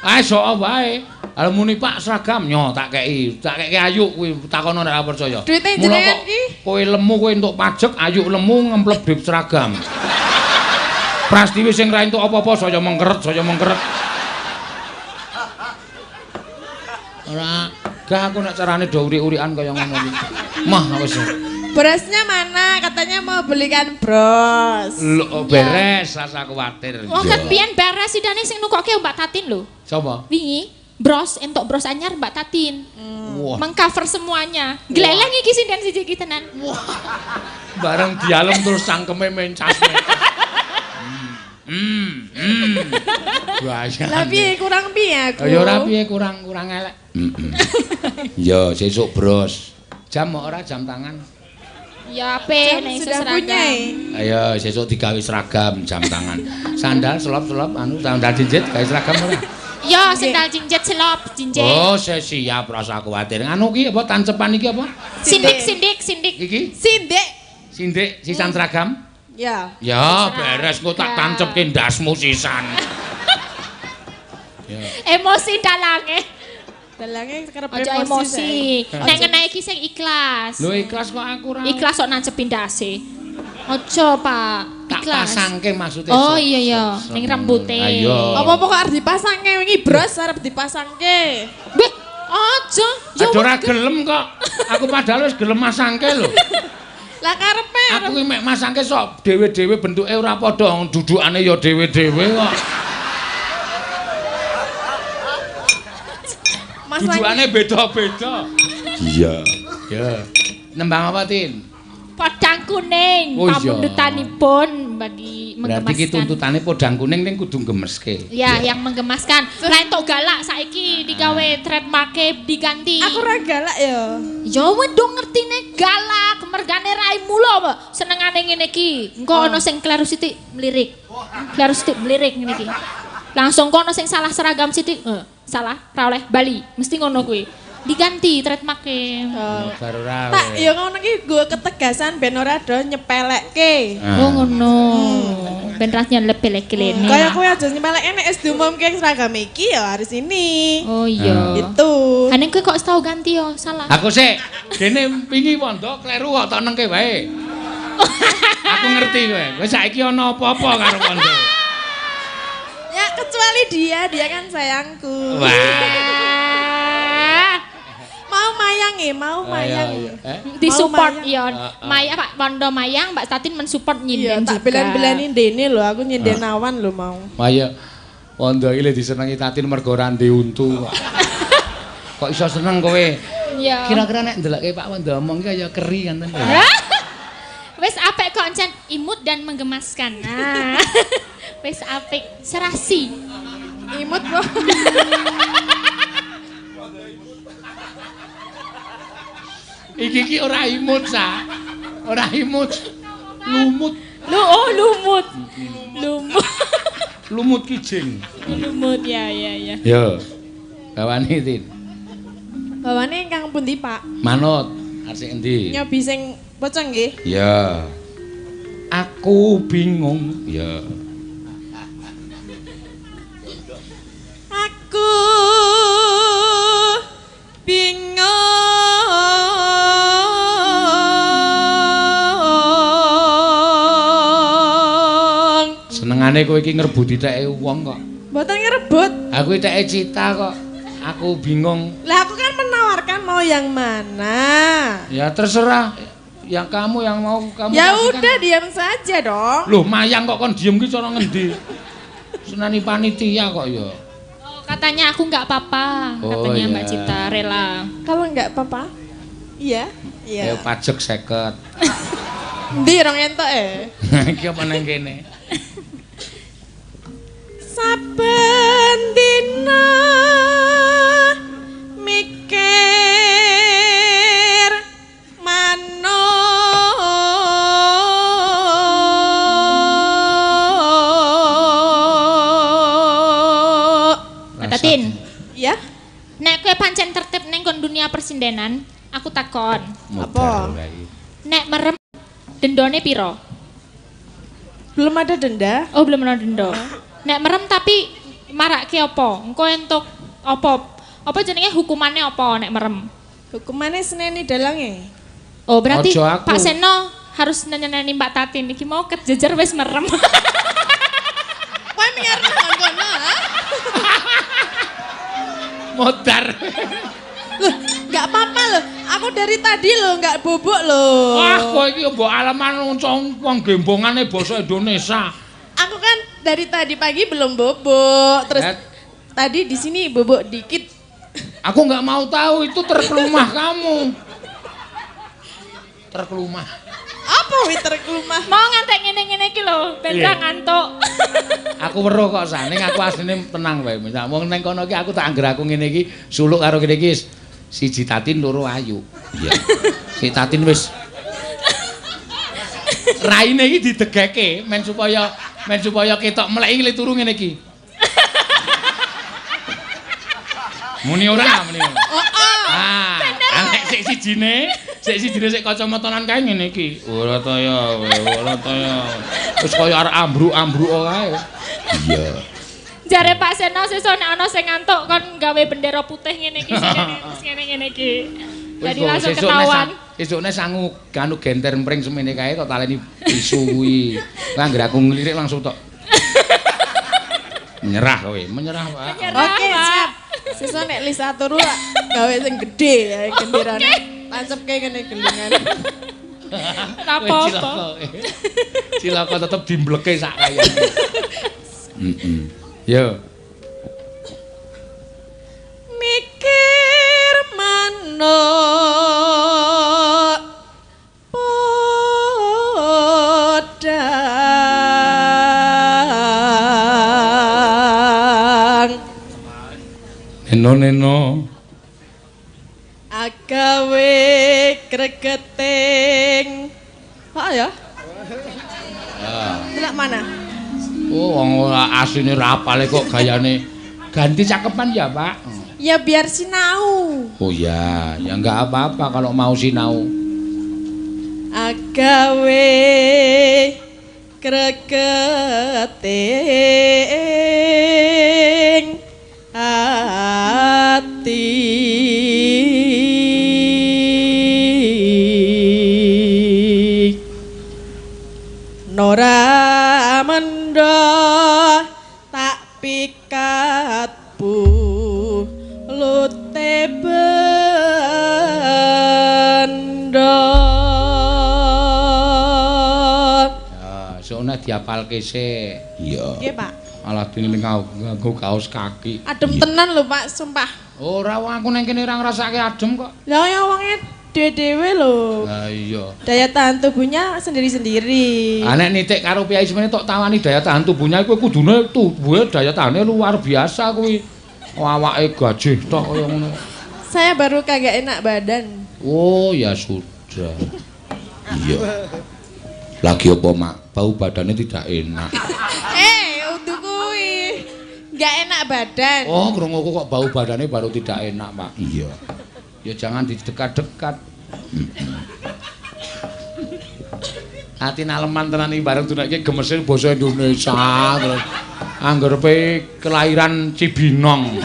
Ae sok wae. Arep muni Pak seragam nyo tak kei, tak kei Ayu kuwi takono nek ora percaya. Duite jenengan iki kowe lemu kowe entuk pajak, Ayu lemu ngemplep duit seragam. Prastiwi sing ra entuk apa-apa saya mengkeret, saya mengkeret. Ora, gah aku nek carane do uri-urian kaya ngono iki. Mah wis. Berasnya mana? Katanya mau belikan bros. Lho, beres, rasa kuwatir. Wong kan biyen beres sidane sing nukoke Mbak Tatin lho. Sapa? Wingi bros entuk bros anyar Mbak Tatin. Wah. Mengcover semuanya. Gleleng iki sinden siji iki tenan. Wah. Bareng dialem terus cangkeme mencas. Lah piye kurang piye aku? Ya ora piye kurang elek. Ya sesuk bros. Jam ora jam tangan. Ya ape nek iso seragam. Ayo sesuk digawe seragam jam tangan. Sandal selop-selop anu sandal jinjit gawe seragam ora? Ya sandal jinjit selop jinjit. Oh, saya siap rasa kuwatir. Anu ki apa tancepan iki apa? Sindik sindik sindik. Iki? Sindik. Sindik sisan seragam? Ya. Ya beres engko tak tancepke ndasmu sisan. Ya. Emosi dalange. Dalange kerep emosi. Nek ngene iki sing ikhlas. Lho ikhlas kok aku ora. Ikhlas kok nancepi ndase. Aja, Pak. Tak Ikhlas. pasangke maksude. Oh iya iya, ning rambute. Ayo. Apa-apa kok arep dipasangke wingi bros arep dipasangke. Weh, aja. Ya ora gelem kok. Aku padahal wis gelem masangke lho. Lah karepe aku iki mek masangke sok dhewe-dhewe bentuke ora padha, dudukane ya dhewe-dhewe kok. Dudukane beda-beda. Iya. Ya. Nembang apa, Tin? Podang kuning, oh, pamundutanipun bagi menggemaskan. Berarti iki tuntutane podang kuning ning kudu gemeske. Ya, yang menggemaskan. Lah entuk galak saiki digawe trademarke diganti. Aku ora galak ya. Ya wedok ngertine galak, mergane raimu lho, senengane ngene iki. Engko ana sing kleru sithik mlirik. Kleru sithik mlirik ngene iki. Langsung kono sing salah seragam sithik, salah, ra oleh bali, mesti ngono kuwi. Diganti trademarke. Oh. Tak ya ngono iki nggo ketegasan ben ora do nyepelekke. Oh ngono. Ben ra nyepelekke lene. Kaya kowe aja nyepelekke nek wis diumumke seragam iki ya harus ini. Oh iya. Gitu. Ane kowe kok tau ganti yo, salah. Aku sik dene wingi wondo kleru kok tak nengke wae. Aku ngerti kowe. Kowe saiki ana apa-apa karo wondo. Ya kecuali dia, dia kan sayangku. Wah. Mau mayang ya, mau mayang. Disupport ya. Maya Pak Wondo mayang, Mbak Tatin mensupport nyinden juga. Tak belan-belanin dene lho, aku nyinden awan lho mau. Wah iya. Wondo iki disenengi Tatin mergo ora ndek untu kok. Kok iso seneng kowe? Iya. Kira-kira nek ndelokke Pak Wondo omong ki kaya keri ngoten lho. Wis apik kok encen, imut dan menggemaskan. Nah. Wis apik, serasi. Imut kok. Iki iki ora imut sa. Ora imut. Lumut. Lu oh lumut. Lumut. Lumut kijing. Lumut ya ya ya. Yo. Gawane Tin. Bawane ingkang pundi, Pak? Manut, arep endi? Nyobi sing pocong nggih. Iya. Aku bingung. Iya. Aku bingung. Senengane kowe iki ngrebut itheke wong kok. Mboten ngrebut. Aku itheke Cita kok. Aku bingung. Lah aku kan menawarkan mau yang mana. Ya terserah. Yang kamu yang mau kamu. Ya udah diam saja dong. Loh mayang kok kon diem ki cara ngendi? Senani panitia kok ya. Oh, katanya aku nggak apa-apa. Oh, katanya iya. Mbak Cita rela. Kalau nggak apa-apa? Iya. Iya. Ya pajak 50. Ndi rong entuk e. Iki apa nang kene? Saben dina mikir manuk. Tatin. Ya. Nek kowe pancen tertib ning kon dunia persindenan, aku takon. Apa? Nek merem dendone piro? Belum ada denda. Oh, belum ada denda. Nek merem tapi marake apa? Engko entuk apa? Apa jenenge hukumannya apa nek merem? Hukumannya seneni dalange. Oh, berarti Pak Seno harus nyeneni Mbak Tatin iki mau kejejer wis merem. Kowe miar nang kono, ha? Modar. Loh, enggak apa-apa loh. Aku dari tadi loh enggak bobok loh. Wah, kowe iki mbok aleman wong gembongane basa Indonesia. Aku kan dari tadi pagi belum bobok, terus tadi di sini bobok dikit. Aku nggak mau tahu itu terkelumah kamu. Terkelumah. Apa wi terkelumah? Mau ngantek ngene-ngene iki lho, ben ra ngantuk. Aku weruh kok saning aku asline tenang wae. Misal wong neng kono iki aku tak angger aku ngene iki suluk karo kene iki siji Tatin loro Ayu. Iya. Si Tatin wis raine iki didegeke men supaya ketok meleki le turu ngene iki. Muni ora muni. Heeh. Ah, nek sik sijine sik kacamatanan kae ngene iki. Ora ta ya, ora ta ya. Wis kaya arep ambruk-ambruk kae. Iya. Jare Pak Seno sesuk nek ana sing ngantuk kon gawe bendera putih ngene iki sing ngene-ngene iki. Jadi langsung ketahuan. Esukne sangu anu genter mpring semene kae tok taleni isu kuwi. Lah anggere aku nglirik langsung tok. Menyerah kowe, menyerah, Pak. Oke, siap. Sesuk nek Lisa turu gawe sing gedhe ya genderane. Tancepke ngene gelingan. Ora apa-apa. Cilaka tetep dimbleke sak kayane. Heeh. Yo. Mikir manuk podang. Neno neno. Agawe gregeting. Pak ya? Delok mana? Oh, wong asline ra apale kok gayane. Ganti cakepan ya, Pak. Ya biar sinau. Oh ya, ya enggak apa-apa kalau mau sinau. Agawe gregeting ati. Nora mendo tak pikat bulute bendo. Ya, sokne diapalke sik. Iya. Nggih, Pak. Malah dene nganggo kaos kaki. Adem tenan lho, Pak, sumpah. Ora wong aku nang kene ora ngrasake adem kok. Lah ya wonge dhewe-dhewe lho. Lah iya. Daya tahan tubuhnya sendiri-sendiri. Ah nek nitik karo piyai semene tok tawani daya tahan tubuhnya kuwi kudune tubuhe daya tahane luar biasa kuwi. Awake gajih tok kaya ngono. Saya baru kagak enak badan. Oh ya sudah. Iya. Lagi apa, Mak? Bau badannya tidak enak. Udu kuwi. Enggak enak badan. Oh, krunguku kok bau badannya baru tidak enak, Pak. Iya. Ya jangan didekat-dekat. Ati naleman tenan iki bareng dunake gemese basa Indonesia terus anggarepe kelahiran Cibinong.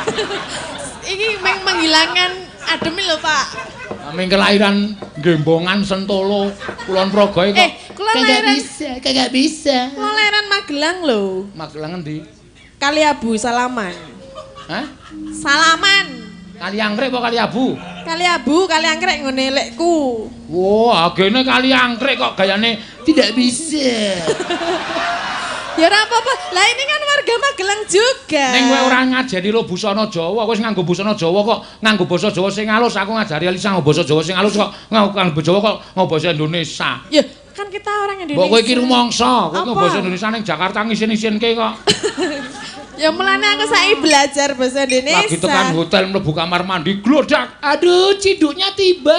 Iki meng menghilangkan adem lho, Pak. Meng kelahiran Gembongan Sentolo Kulon Progo kok. Kagak bisa, kagak bisa. Kula lahiran Magelang lho. Magelang endi? Kali Abu Salaman. Hah? Salaman. Kali Anggrek apa Kali Abu? Kali Abu, Kali Anggrek ngene lekku. Wah, agene Kali Anggrek kok gayane tidak bisa. Ya ora apa-apa. Lah ini kan warga Magelang juga. Ning kowe ora ngajari lo busana Jawa, kowe wis nganggo busana Jawa kok nganggo basa Jawa sing halus. Aku ngajari Elisa nganggo basa Jawa sing halus kok nganggo Jawa kok nganggo basa Indonesia. Ya, kan kita orang Indonesia. Mbok kowe iki rumangsa, kowe nganggo basa Indonesia ning Jakarta ngisin-isinke kok. Ya mulane aku saiki belajar bahasa Indonesia. Lagi tekan hotel mlebu kamar mandi, glodak. Aduh, ciduknya tiba.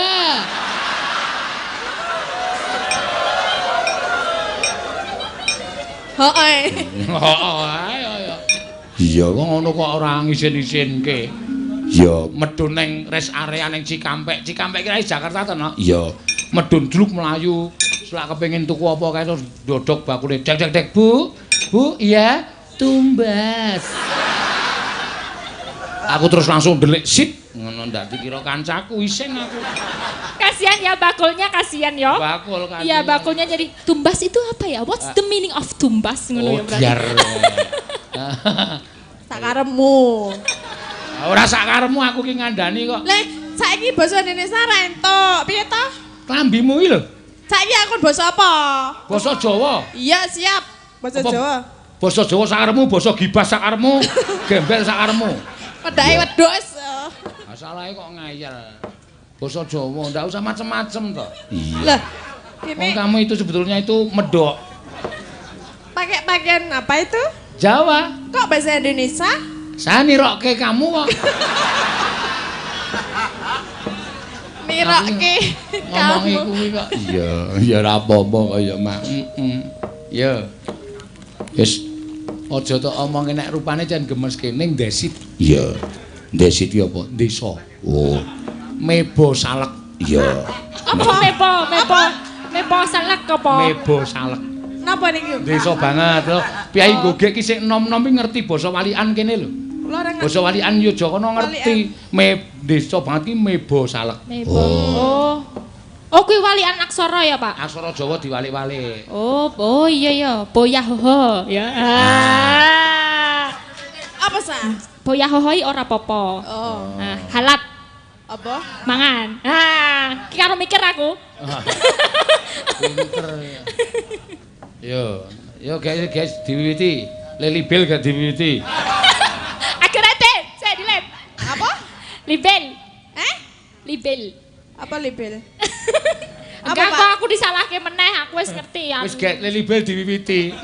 Heeh. Heeh, ayo ayo. Iya, kok ngono kok ora ngisin-isinke. Ya, medun ning rest area ning Cikampek. Cikampek ki Jakarta to, no? Iya. Medun jluk mlayu. Selak kepengin tuku apa kae terus dodok bakule. Dek dek dek, Bu. Bu, iya, tumbas. Aku terus langsung delik sit. Ngono ndak dikira kancaku isin aku. Kasihan ya bakulnya, kasihan yo. Bakul kan. Iya, bakulnya jadi tumbas itu apa ya? What's the meaning of tumbas ngono ya berarti. Biar. Sakaremu. Ora sakaremu aku ki ngandani kok. Lah, saiki basa Indonesia ra entuk. Piye to? Klambimu iki lho. Saiki aku basa apa? Basa Jawa. Iya, siap. Basa Jawa. Basa Jawa sakaremu, basa gibas sakaremu, gembel sakaremu. Wedake wedhus. Masalahe kok ngayal. Basa Jawa ndak usah macem-macem toh. Iya. Lah, kene kamu itu sebetulnya itu medok. Pakai pakaian apa itu? Jawa. Kok bahasa Indonesia? Saya nirokke kamu kok. Nirokke kamu. Ngomongi kuwi kok. Iya, ya ora apa-apa kok ya, Mak. Heeh. Ya. Wis aja tok omongi nek rupane jan gemeske ning Desit. Iya. Desit ki apa? Desa. Oh. Mebo salek. Iya. Apa mebo? Mebo. Mebo salek apa? Mebo salek. Napa niki? Desa banget lho. Piyai Gogek ki sing enom-enom ki ngerti basa walian kene lho. Basa walian Yogyakarta ngerti. Me desa banget ki mebo salek. Mebo. Oh. Oh kuwi walian aksara ya, Pak? Aksara Jawa diwalik-walik. Oh, oh iya ya, boyahoho ya. Ah. Apa sah? Boyahoho ora apa-apa. Oh. Nah, halat. Apa? Mangan. Ah, ki karo mikir aku. Pinter. Yo, yo guys, guys diwiwiti. Leli Bel gak diwiwiti. Akhirnya teh, saya dilem. Apa? Libel. Eh? Libel. Apa libel? Enggak kok aku disalahke meneh, aku wis ngerti ya. Wis gek Leli Bel diwiwiti.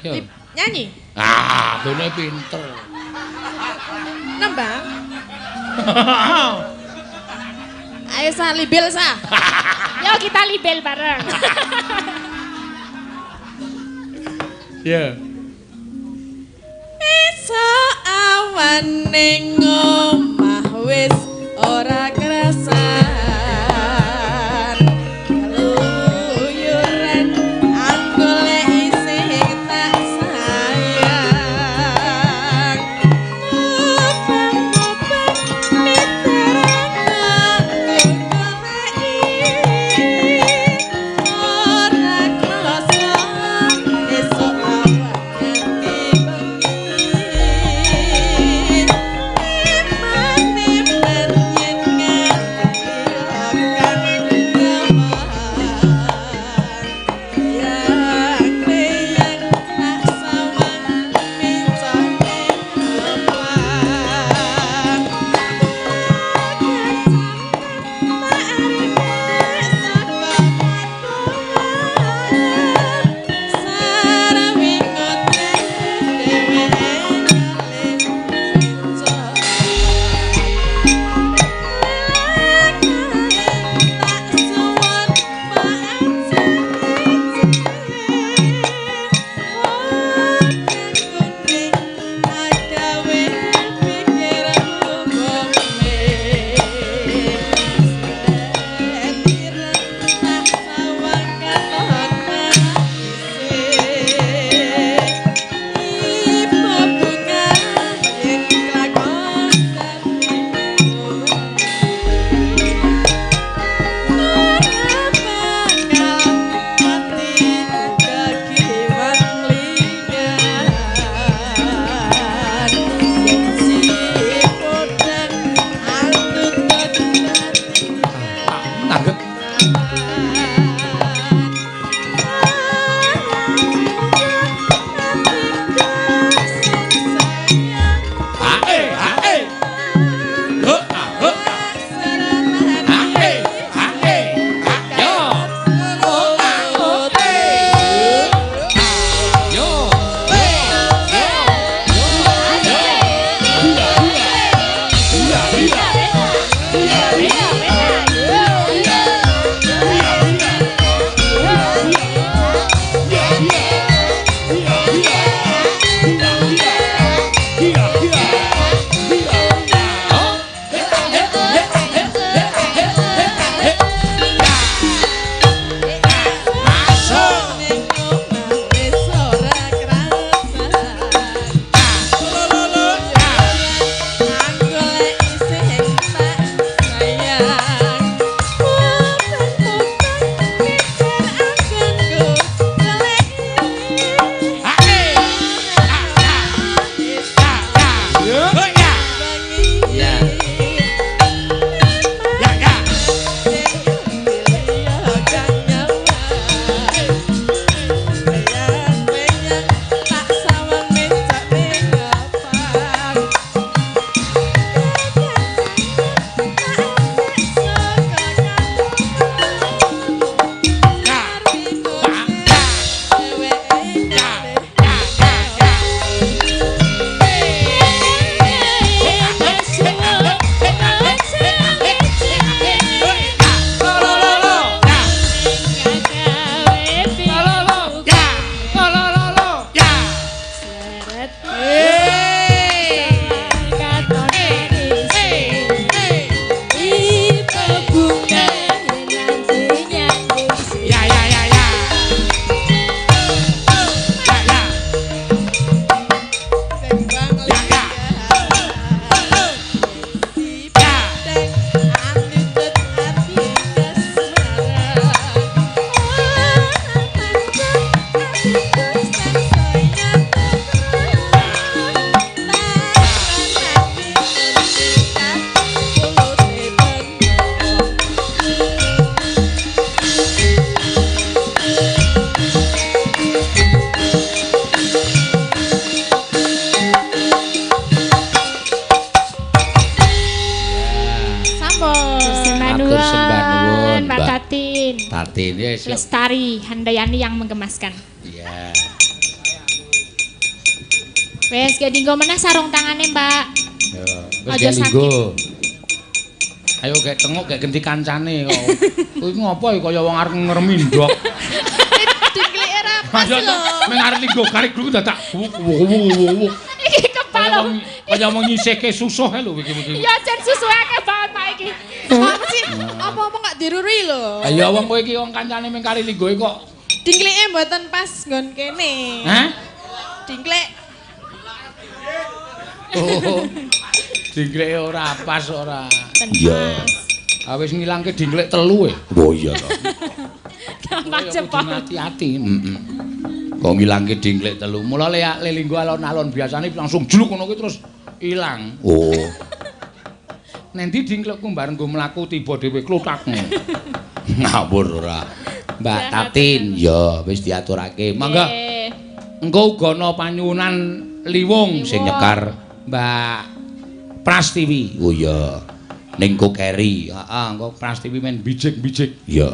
Yo. Nyanyi. Ah, bene pinter. Nembang. Ayo sa libel sa. Yo kita libel bareng. Ya. Esuk awan ning omah wis ora krasan. Keluyuran aku lek isih tak sayang. Mubeng-mubeng miterang aku goleki ora krasa esuk awan nganti bengi. Eman-eman Yes, Lestari Handayani yang menggemaskan. Iya. Wes gak dinggo meneh sarung tangane, Mbak. Ya, wis linggo. Ayo gek tengok gek genti kancane kok. Kuwi ngopo ya kaya wong arep ngremi ndok. Dingklike ra pas lho. Meng arep linggo karek dulu dadak wuh. Iki kepala kaya wong nyisihke susuh lho iki iki. Ya jan susuhe akeh banget Pak iki. Apa sih? Apa-apa gak diruri lho. Ayo wong kowe iki wong kancane meng kari linggoe kok. Dingklike mboten pas nggon kene. Hah? Dingklik. Oh. Dingklike ora pas ora. Iya. Ah wis ngilangke dingklik telu e. Oh iya to. Gampang jempol. Hati-hati. Heeh. Kok ngilangke dingklik telu. Mula le linggo alon-alon biasane langsung jluk ngono kuwi terus ilang. Oh. Nendi dingklikku bareng nggo mlaku tiba dhewe kluthak. Ngawur ora. Mbak Tatin, ya wis diaturake. Monggo. Engko uga ana panyuwunan liwung sing nyekar Mbak Prastiwi. Oh iya. Ning Kokeri. Heeh, engko Prastiwi men bijik-bijik. Iya.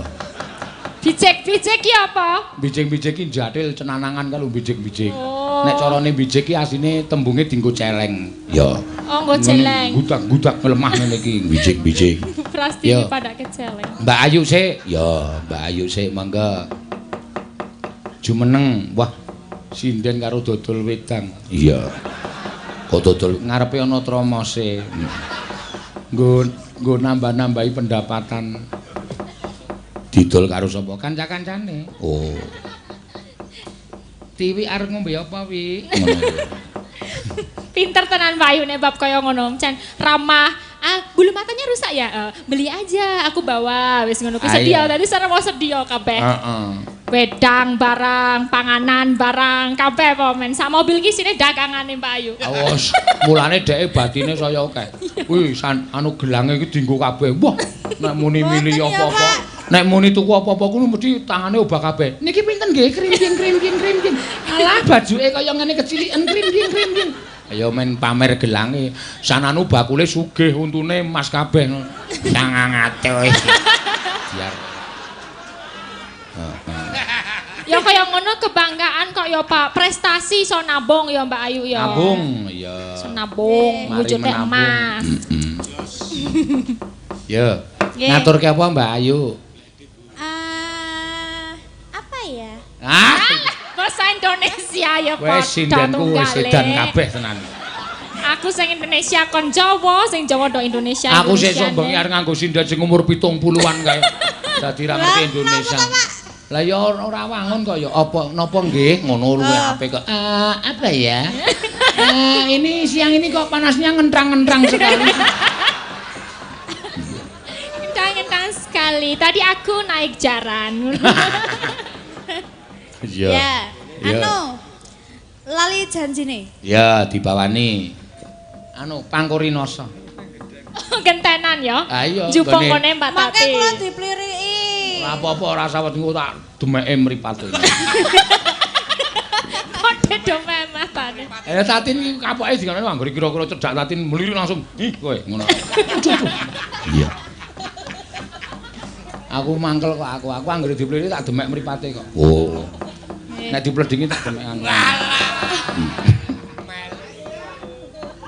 Bijik-bijik ki apa? Bijik-bijik ki jathil cenanangan karo bijik-bijik. Oh. Nek carane bijik ki asline tembunge dienggo celeng. Ya. Oh, nggo celeng. Gudak-gudak lemah ngene iki bijik-bijik. Prastiwi padake celeng. Mbak Ayu sik. Ya, Mbak Ayu sik monggo. Jumeneng. Wah, sinden karo dodol wedang. Iya. Kok dodol ngarepe ana tromose. Nggo nambah-nambahi pendapatan. Didol karo sapa? Kanca-kancane. Oh. Tiwi arep ngombe apa, Wi? Ngono. Pinter tenan Mbak Ayu nek bab kaya ngono. Jan ramah. Ah, bulu matanya rusak ya? Beli aja, aku bawa. Wis ngono ku sedia. Tadi sareng mau sedia kabeh. Heeh. Wedang barang, panganan barang, kabeh po men. Sak mobil ki sine dagangane Mbak Ayu. Awas, mulane dheke batine saya akeh. Kuwi anu gelange iki dienggo kabeh. Wah, nek muni milih apa-apa. Nek muni tuku apa-apa kuwi mesti tangane obah kabeh. Niki pinten nggih? Krinting krinting krinting. Alah bajuke kaya ngene keciliken krinting krinting. Ayo men pamer gelange. Sananu bakule sugih untune emas kabeh. 900. Biar. Ya kaya ngono kebanggaan kok ya Pak. Prestasi iso nabung ya Mbak Ayu ya. Nabung ya. Iso nabung wujudnya emas. Ya. Ngaturke apa Mbak Ayu? Apa ya? Ah, bahasa Indonesia ya Pak. Wes sindenku wis edan kabeh tenan. Aku sing Indonesia kon Jawa, sing Jawa do Indonesia. Aku sesuk bengi arep nganggo sinden sing umur 70-an kae. Dadi ra ngerti Indonesia. Lah ya ora wangun kok ya apa napa nggih ngono luwih apik kok. Apa ya? Ini siang ini kok panasnya ngentrang-ngentrang sekali. Ngentrang-ngentrang sekali. Tadi aku naik jaran. Iya. Ya. Anu lali janjine. Ya dibawani. Anu Pangkurinoso. Gentenan ya. Ha iya. Jupuk ngene Mbak Tati. Mangke kula dipliriki. Ora apa-apa ora sawet engko tak demeke mripate. Kok demek matane. Tatin iki kapoke dingane anggere kira-kira cedhak Tatin mlirik langsung. Ih kowe ngono. Iya. Aku mangkel kok aku anggere dipliriki tak demek mripate kok. Oh. Nek dipledingi tak demekan.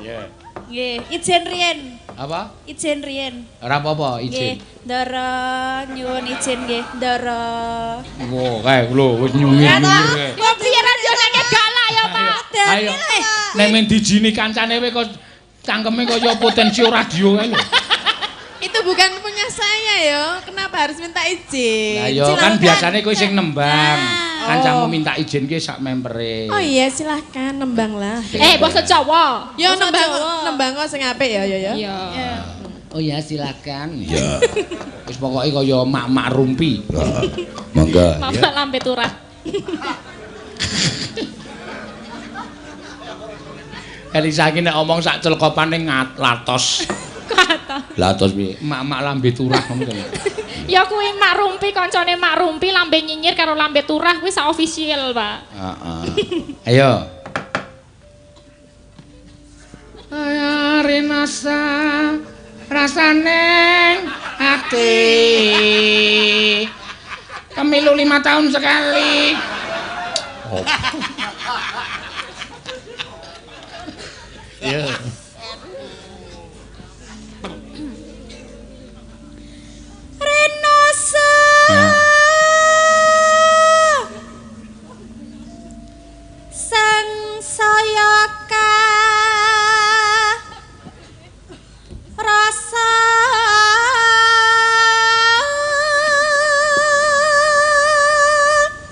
Iya. Nggih, ijen riyen. Apa? Ijen riyen. Ora apa-apa, ijen. Nggih, Ndara nyuwun ijen nggih, Ndara. Wah, kae lho wis nyungir-nyungir kae. Kok piye ra yo nek galak ya, Pak. Ayo. Nek men dijini kancane kowe kok cangkeme kaya potensi radio kae lho. Itu bukan punya saya yo. Kenapa harus minta izin? Lah yo kan biasane kowe sing nembang. Kancamu minta izin ki sak mempere. Oh iya, silahkan nembang lah. Basa Jawa. Yo nembang, nembang kok sing apik ya ya ya. Iya. Oh ya silakan. Iya. Wis pokoke kaya mak-mak rumpi. Monggo. Mak-mak lambe turah. Elisa iki nek omong sak celkopane latos. Latos piye? Mak-mak lambe turah ngono. Ya kuwi mak rumpi kancane mak rumpi lambe nyinyir karo lambe turah kuwi sak official, Pak. Heeh. Ayo. Ayo rinasa rasane ati. Pemilu 5 tahun sekali. Oh. Ya. Renosa. Sang saya rasa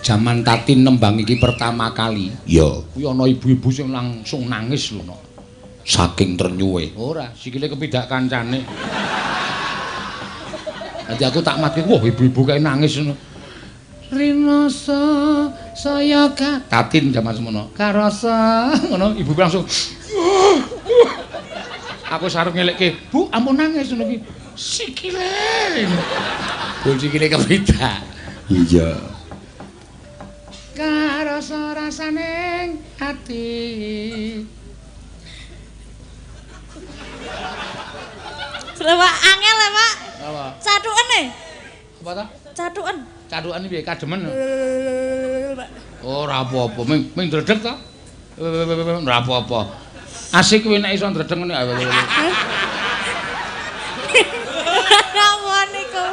jaman Tatin nembang iki pertama kali. Ya, kuwi ana ibu-ibu sing langsung nangis lho, no. Saking trenyuhe. Ora, sikile kepidak kancane. Nanti aku tak mati, wah ibu-ibu kae nangis ngono. Rinoso saya ka Tatin jaman semono. Karasa ngono, ibu langsung aku sarep ngelekke, "Bu, ampun nangis ngono iki." Sikile. Bu sikile kepidak. Iya. Karasa rasaning ati. Lha Pak, angel ya, Pak. Apa? Catuken e. Apa ta? Catuken. Catukan piye kademen? Ora apa-apa, ming dredeg ta? Ora apa-apa. Asik kowe nek iso ndredeg ngene. Napa niku?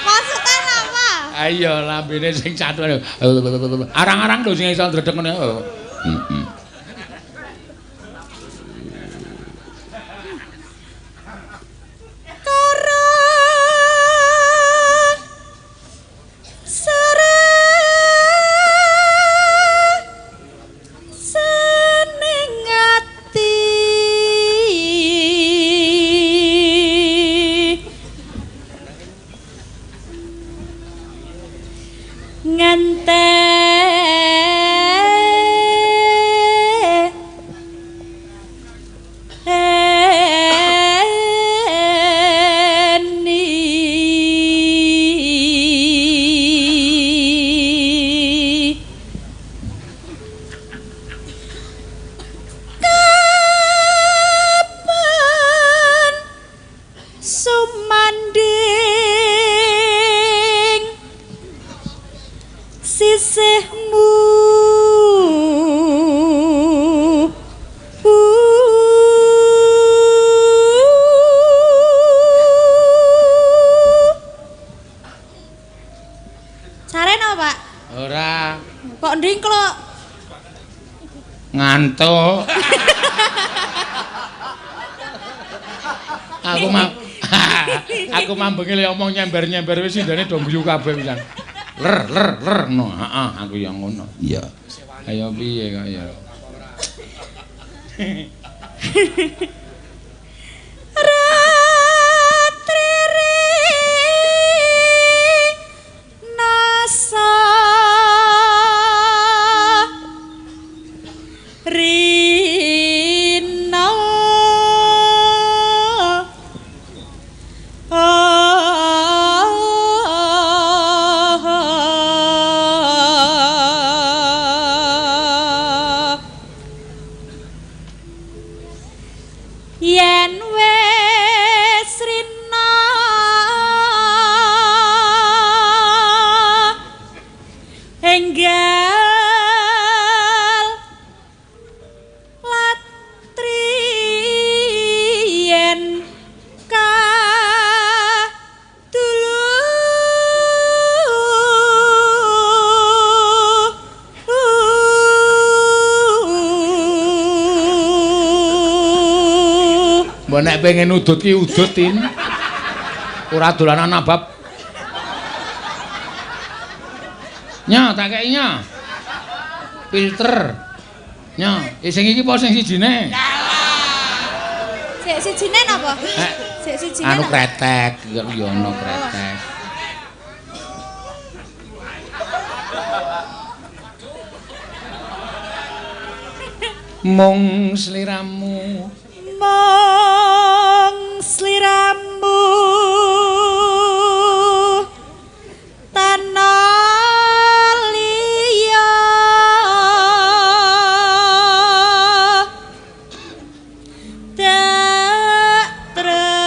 Maksudnya napa? Ayo lambene sing catukan. Arang-arang lho sing iso ndredeg ngene. Heeh. Ngantuk. Aku mah aku mambengi le omong nyember-nyember wis sindane do guyu kabeh pisan. Ler ler ler no, heeh aku ya ngono. Iya. Ayo piye kok ya. Nek pengen udut ki udut tin. Ora dolanan abab. Nya tak kei nya. Filter. Nya, sing iki apa sing sijine? Sik sijine napa? Sik sijine. Anu kretek, ya ono kretek. Mung sliramu, mung sliramu tanah liya tak tresnani.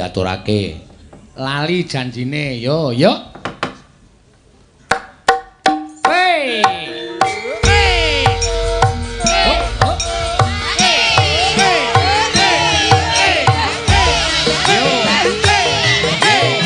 diaturake. Lali janjine. Yo, yo. Hey. Hey. Oh, oh. Hey. Hey. Hey. Yo. Hey. Hey. Hey.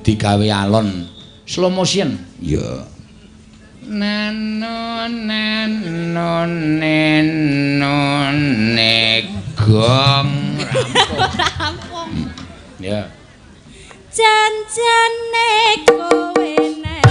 Digawe alon slow motion. Iya. Nano nano neno negong rampung. Ya. Janjane kowe nek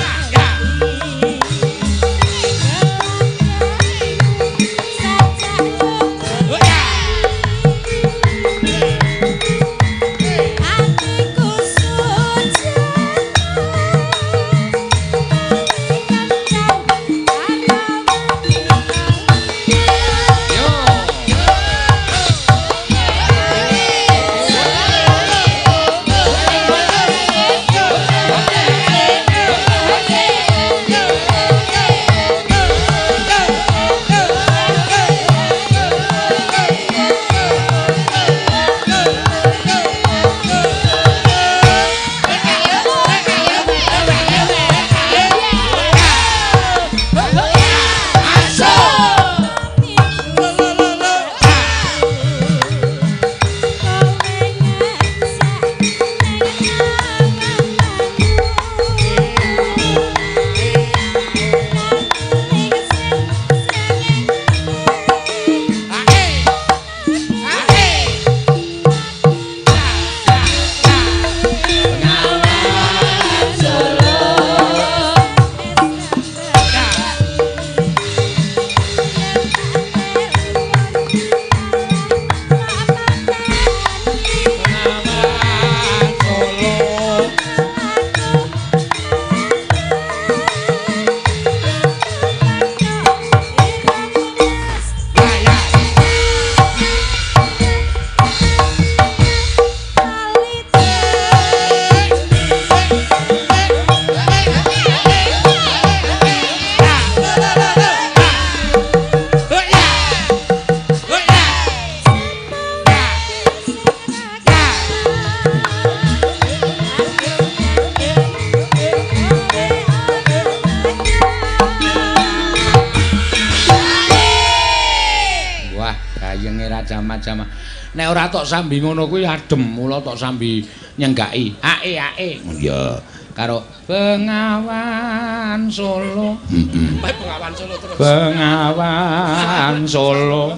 Nek ora tok sambi ngono kuwi adem, mula tok sambi nyenggaki. Ae ae. Iya. Karo Bengawan Solo. Heeh. Bengawan Solo terus. Bengawan Solo.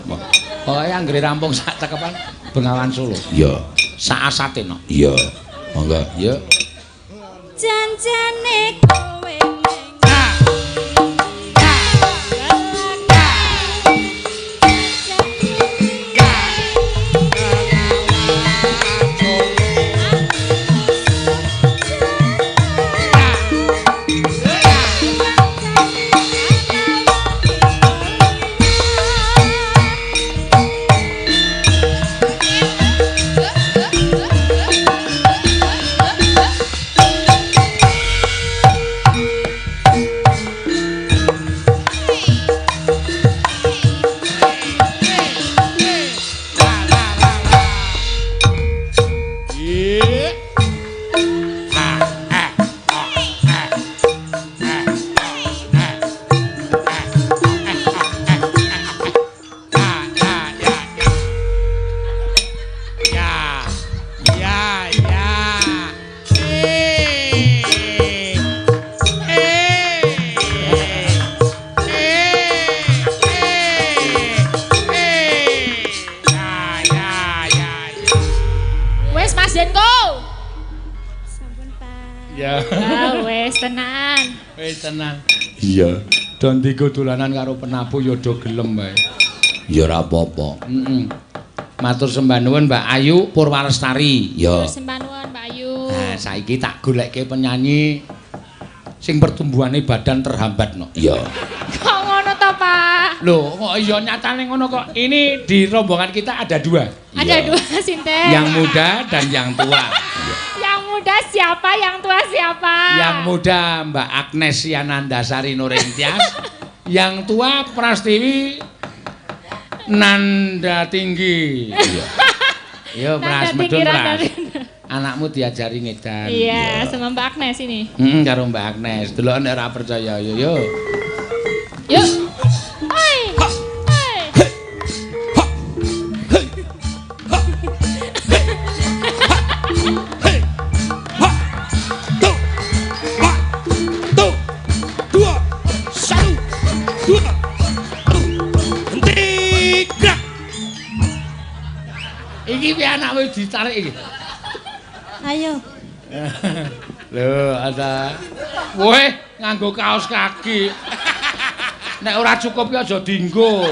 Pokoke anggere rampung sak cakepan Bengawan Solo. Iya. Sak asate no. Iya. Monggo. Iya. Janjane kowe ning Wis tenan. Wis tenan. Iya. Don digo dolanan karo penabuh ya do gelem wae. Ya ora apa-apa. Heeh. Matur sembah nuwun Mbak Ayu Purwalestari. Ya. Matur sembah nuwun Mbak Ayu. Nah, saiki tak golekke penyanyi sing pertumbuhane badan terhambat no. Iya. Kok ngono to, Pak? Lho, kok iya nyatane ngono kok. Ini di rombongan kita ada dua. Ada dua sinten? Yang muda dan yang tua. Yang muda siapa, yang tua siapa? Yang muda Mbak Agnes Yanandasari Nurintias. Yang tua Prastiwi Nanda Tinggi. Iya. Yo Pras, medun Pras. Anakmu diajari ngedan. Iya, sama Mbak Agnes ini. Heeh, karo Mbak Agnes. Delok nek ora percaya yo yo. Yuk. Oi. Oi. 1, 2, 1, 2, 3. Iki piye anakmu ditarik iki? Ayo. Lho, ada. Weh, nganggo kaos kaki. Nek ora cukup ya aja dienggo.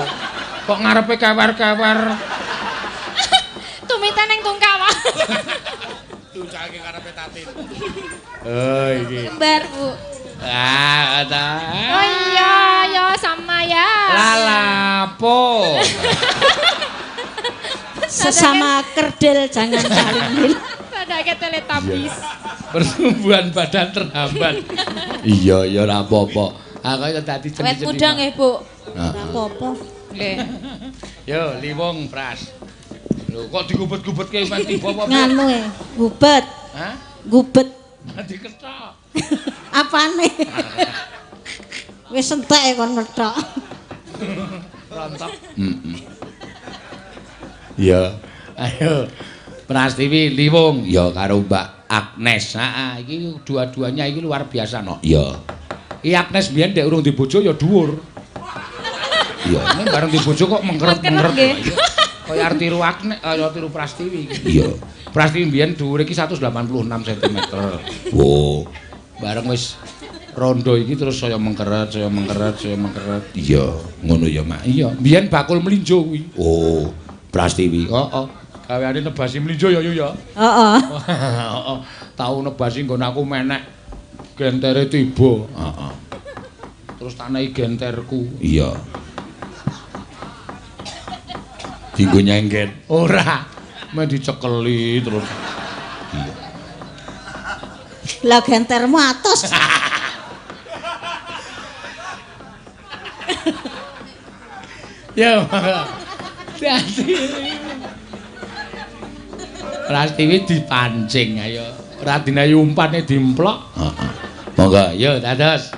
Kok ngarepe kewer-kewer. Tumite ning tungkak, Pak. Tungkake ngarepe Tatin. Oh, iki. Kembar, Bu. Ah, ada. Oh iya, ya sama ya. Lalapo. Sesama kerdil jangan saling nilai. Padake Teletubbies. Pertumbuhan badan terhambat. Iya, ya ora apa-apa. Aku ya dadi Wet muda nggih, Bu. Ora apa-apa. Nggih. Yo, liwong Pras. Lho, kok digubet-gubetke men tiba apa? Nganu e, gubet. Hah? Gubet. Diketok. Apane? Wis entek kon ngethok. Rontok. Heeh. Iya. Ayo. Prastiwi Liwong ya karo Mbak Agnes. Heeh, iki dua-duanya iki luar biasa no. Iya. Iki Agnes biyen ndek urung dibojo ya dhuwur. Iya. Nek bareng dibojo kok mengkeret-mengkeret. Kaya arep tiru Agnes, kaya tiru Prastiwi iki. Iya. Prastiwi biyen dhuwure iki 186 cm. Wo. Bareng wis rondo iki terus saya mengkeret, saya mengkeret, saya mengkeret. Iya, ngono ya, Mak. Iya, biyen bakul mlinjo kuwi. Oh, Prastiwi. Heeh. Gaweane nebasi mlinjo ya yu ya. Heeh. Heeh. Tau nebasi nggon aku menek gentere tiba. Heeh. Terus tanehi genterku. Iya. Dinggo nyengget. Ora. Men dicekeli terus. Iya. Lah gentermu atos. Ya. Dadi Prastiwi dipancing ayo. Ora dinayu umpane dimplok. Heeh. Monggo, yo dados.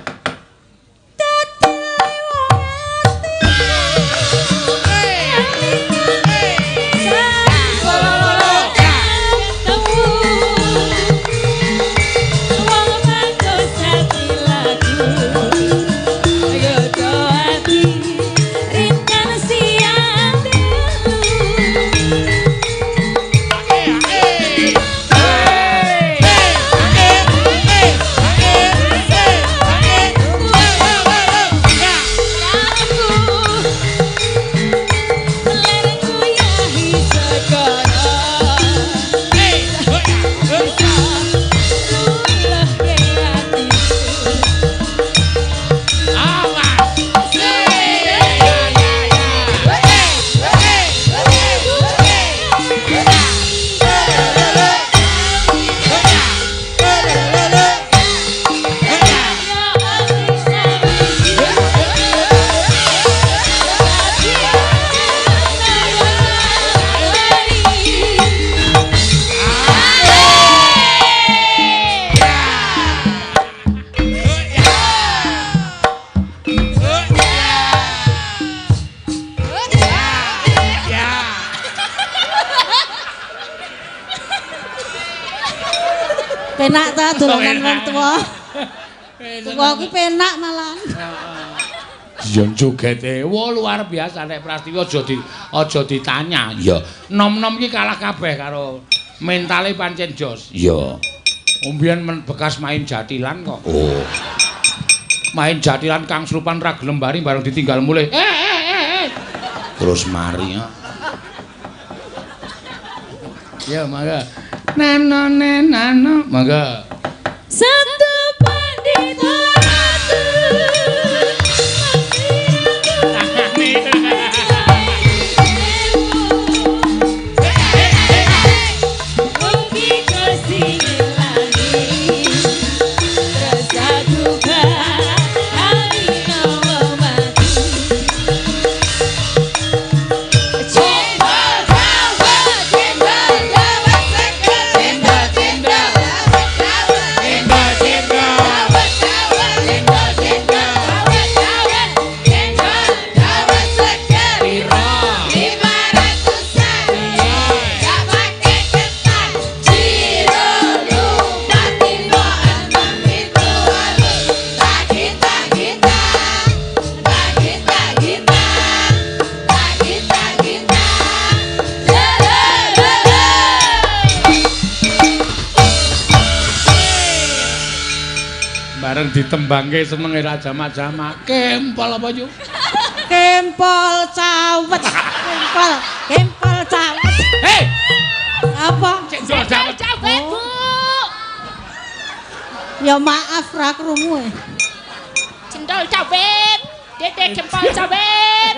Penak ta dolanan wong tuwa. Tuwa kuwi penak malah. Yen jogete wah luar biasa nek Prastiwi aja ditanya. Iya. Nom-nom iki kalah kabeh karo mentale pancen jos. Iya. Mbiyen bekas main jatilan kok. Oh. Main jatilan Kang Slupan ra gelem bari bareng ditinggal mulih. Terus mari ya. Ya mangga. Nano nano mangga. Satu pandita ratu. Bareng ditembangke senenge ra jamak-jamak. Kempol apa yu? Kempol cawet. Kempol, kempol cawet. Hei. Apa? Cendol cawet, Bu. Ya maaf ra krungu. Cendol cawet. Dede kempol cawet.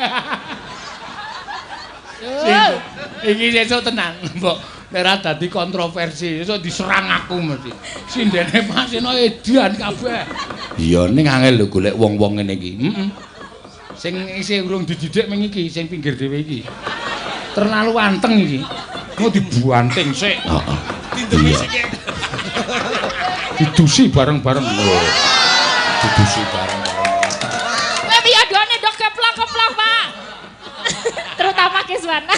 Iki sesuk tenang, Mbok. Nek ra dadi kontroversi, sesuk diserang aku mesti. Sindene Pak Seno edan kabeh. Iya ning angel lho golek wong-wong ngene iki. Heeh. Sing isih urung dididik ming iki, sing pinggir dhewe iki. Terlalu anteng iki. Mau dibuanting sik. Heeh. Dindemi sik. Didusi bareng-bareng. Didusi bareng-bareng. Kowe piye done ndok keplok-keplok, Pak. Terutama Kiswana.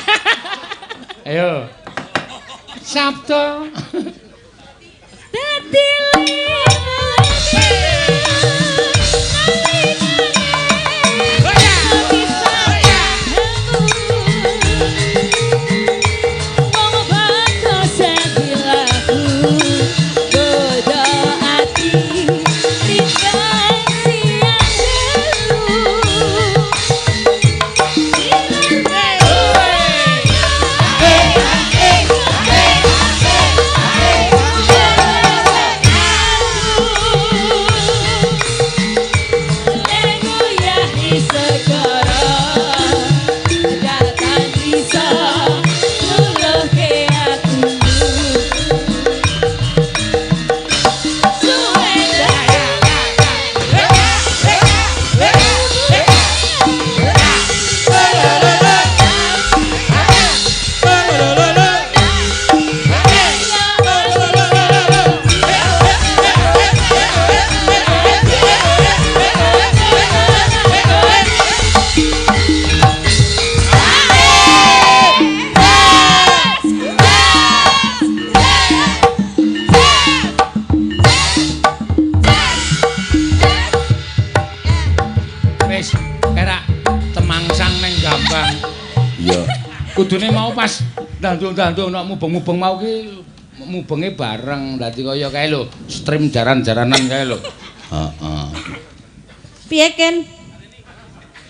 Ayo. Sabda dadi Kudune mau pas dandung-dandung nek mubeng-mubeng mau ki mubenge bareng dadi kaya kae lho, stream jaran-jaranan kae lho. Heeh. Piye Ken?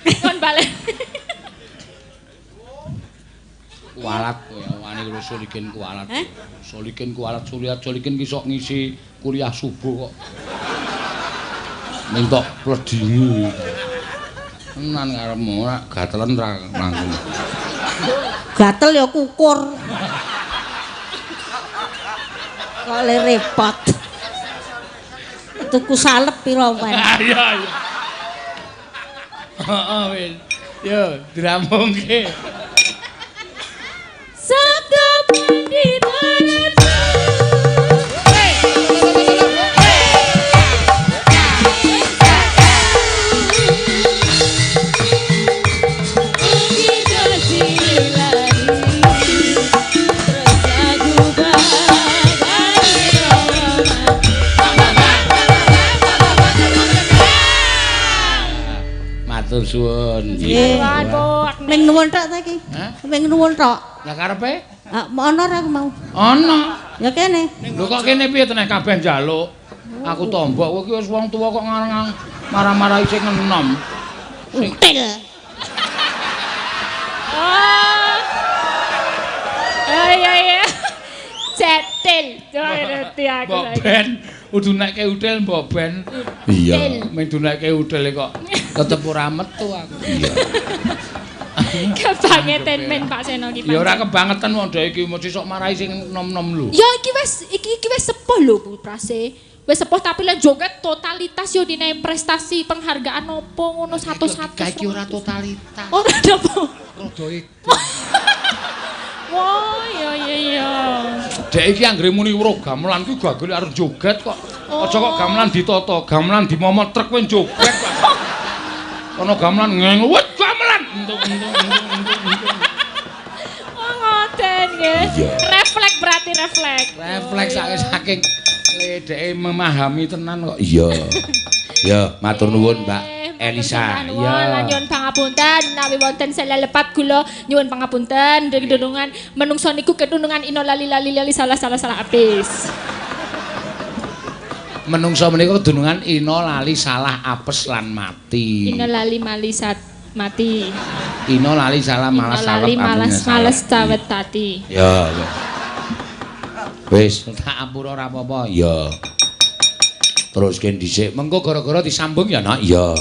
Kon balik. Kualat kowe wani lho Solikin kualat. Solikin kualat suliat Solikin ki sok ngisi kuliah subuh kok. Mintok pledingu. Tenan karepmu ora gatelen ra langsung. Gatel ya kukur. Kok le repot. Tuku salep pira wen. Iya iya. Heeh wis. Yo diramungke. Sabda pandita. Matur suwun. Nggih. Ming nuwun tok ta iki? Ming nuwun tok. Lah karepe? Ah, ana ora aku mau? Ana. Ya kene. Lho kok kene piye teneh kabeh njaluk? Aku tombok kowe iki wis wong tuwa kok ngarang marah-marahi sing enom. Util. Oh. Iya iya. Cetil. Ngerti aku. Mbok ben kudu nekke util mbok ben. Iya. Mung dunekke util kok tetep ora metu aku. Iya. Kebangetan men Pak Seno iki. Ya ora kebangetan wong dhek iki mesti sok marahi sing nom-nom lho. Ya iki wis iki wis sepuh lho Bu Prase. Wis sepuh tapi lek joget totalitas yo dinae prestasi penghargaan opo ngono satu-satu. Iki ora totalitas. Ora apa. Rada itu. Wah, iya iya iya. Dek iki anggere muni weruh gamelan kuwi gagel arep joget kok. Aja kok gamelan ditata, gamelan dimomot trek kowe joget kok. Ana gamelan ngeng, wet gamelan. Entuk entuk entuk entuk. Oh, ngoten nggih. Refleks berarti refleks. Refleks saking dhek memahami tenan kok. Iya. Ya, matur nuwun Mbak Elisa. Iya. Lan nyuwun pangapunten menawi wonten selelepat kula nyuwun pangapunten kedunungan menungso niku kedunungan ino lali lali lali salah salah salah apis. Menungso menika kedunungan ino lali salah apes lan mati. Ino lali mali sat mati. Ino lali salah malas salah lali malas males cawet tati. Ya. Wis, tak ampura ora apa-apa. Ya. Terus gen dhisik mengko gara-gara disambung ya, Nak. Iya.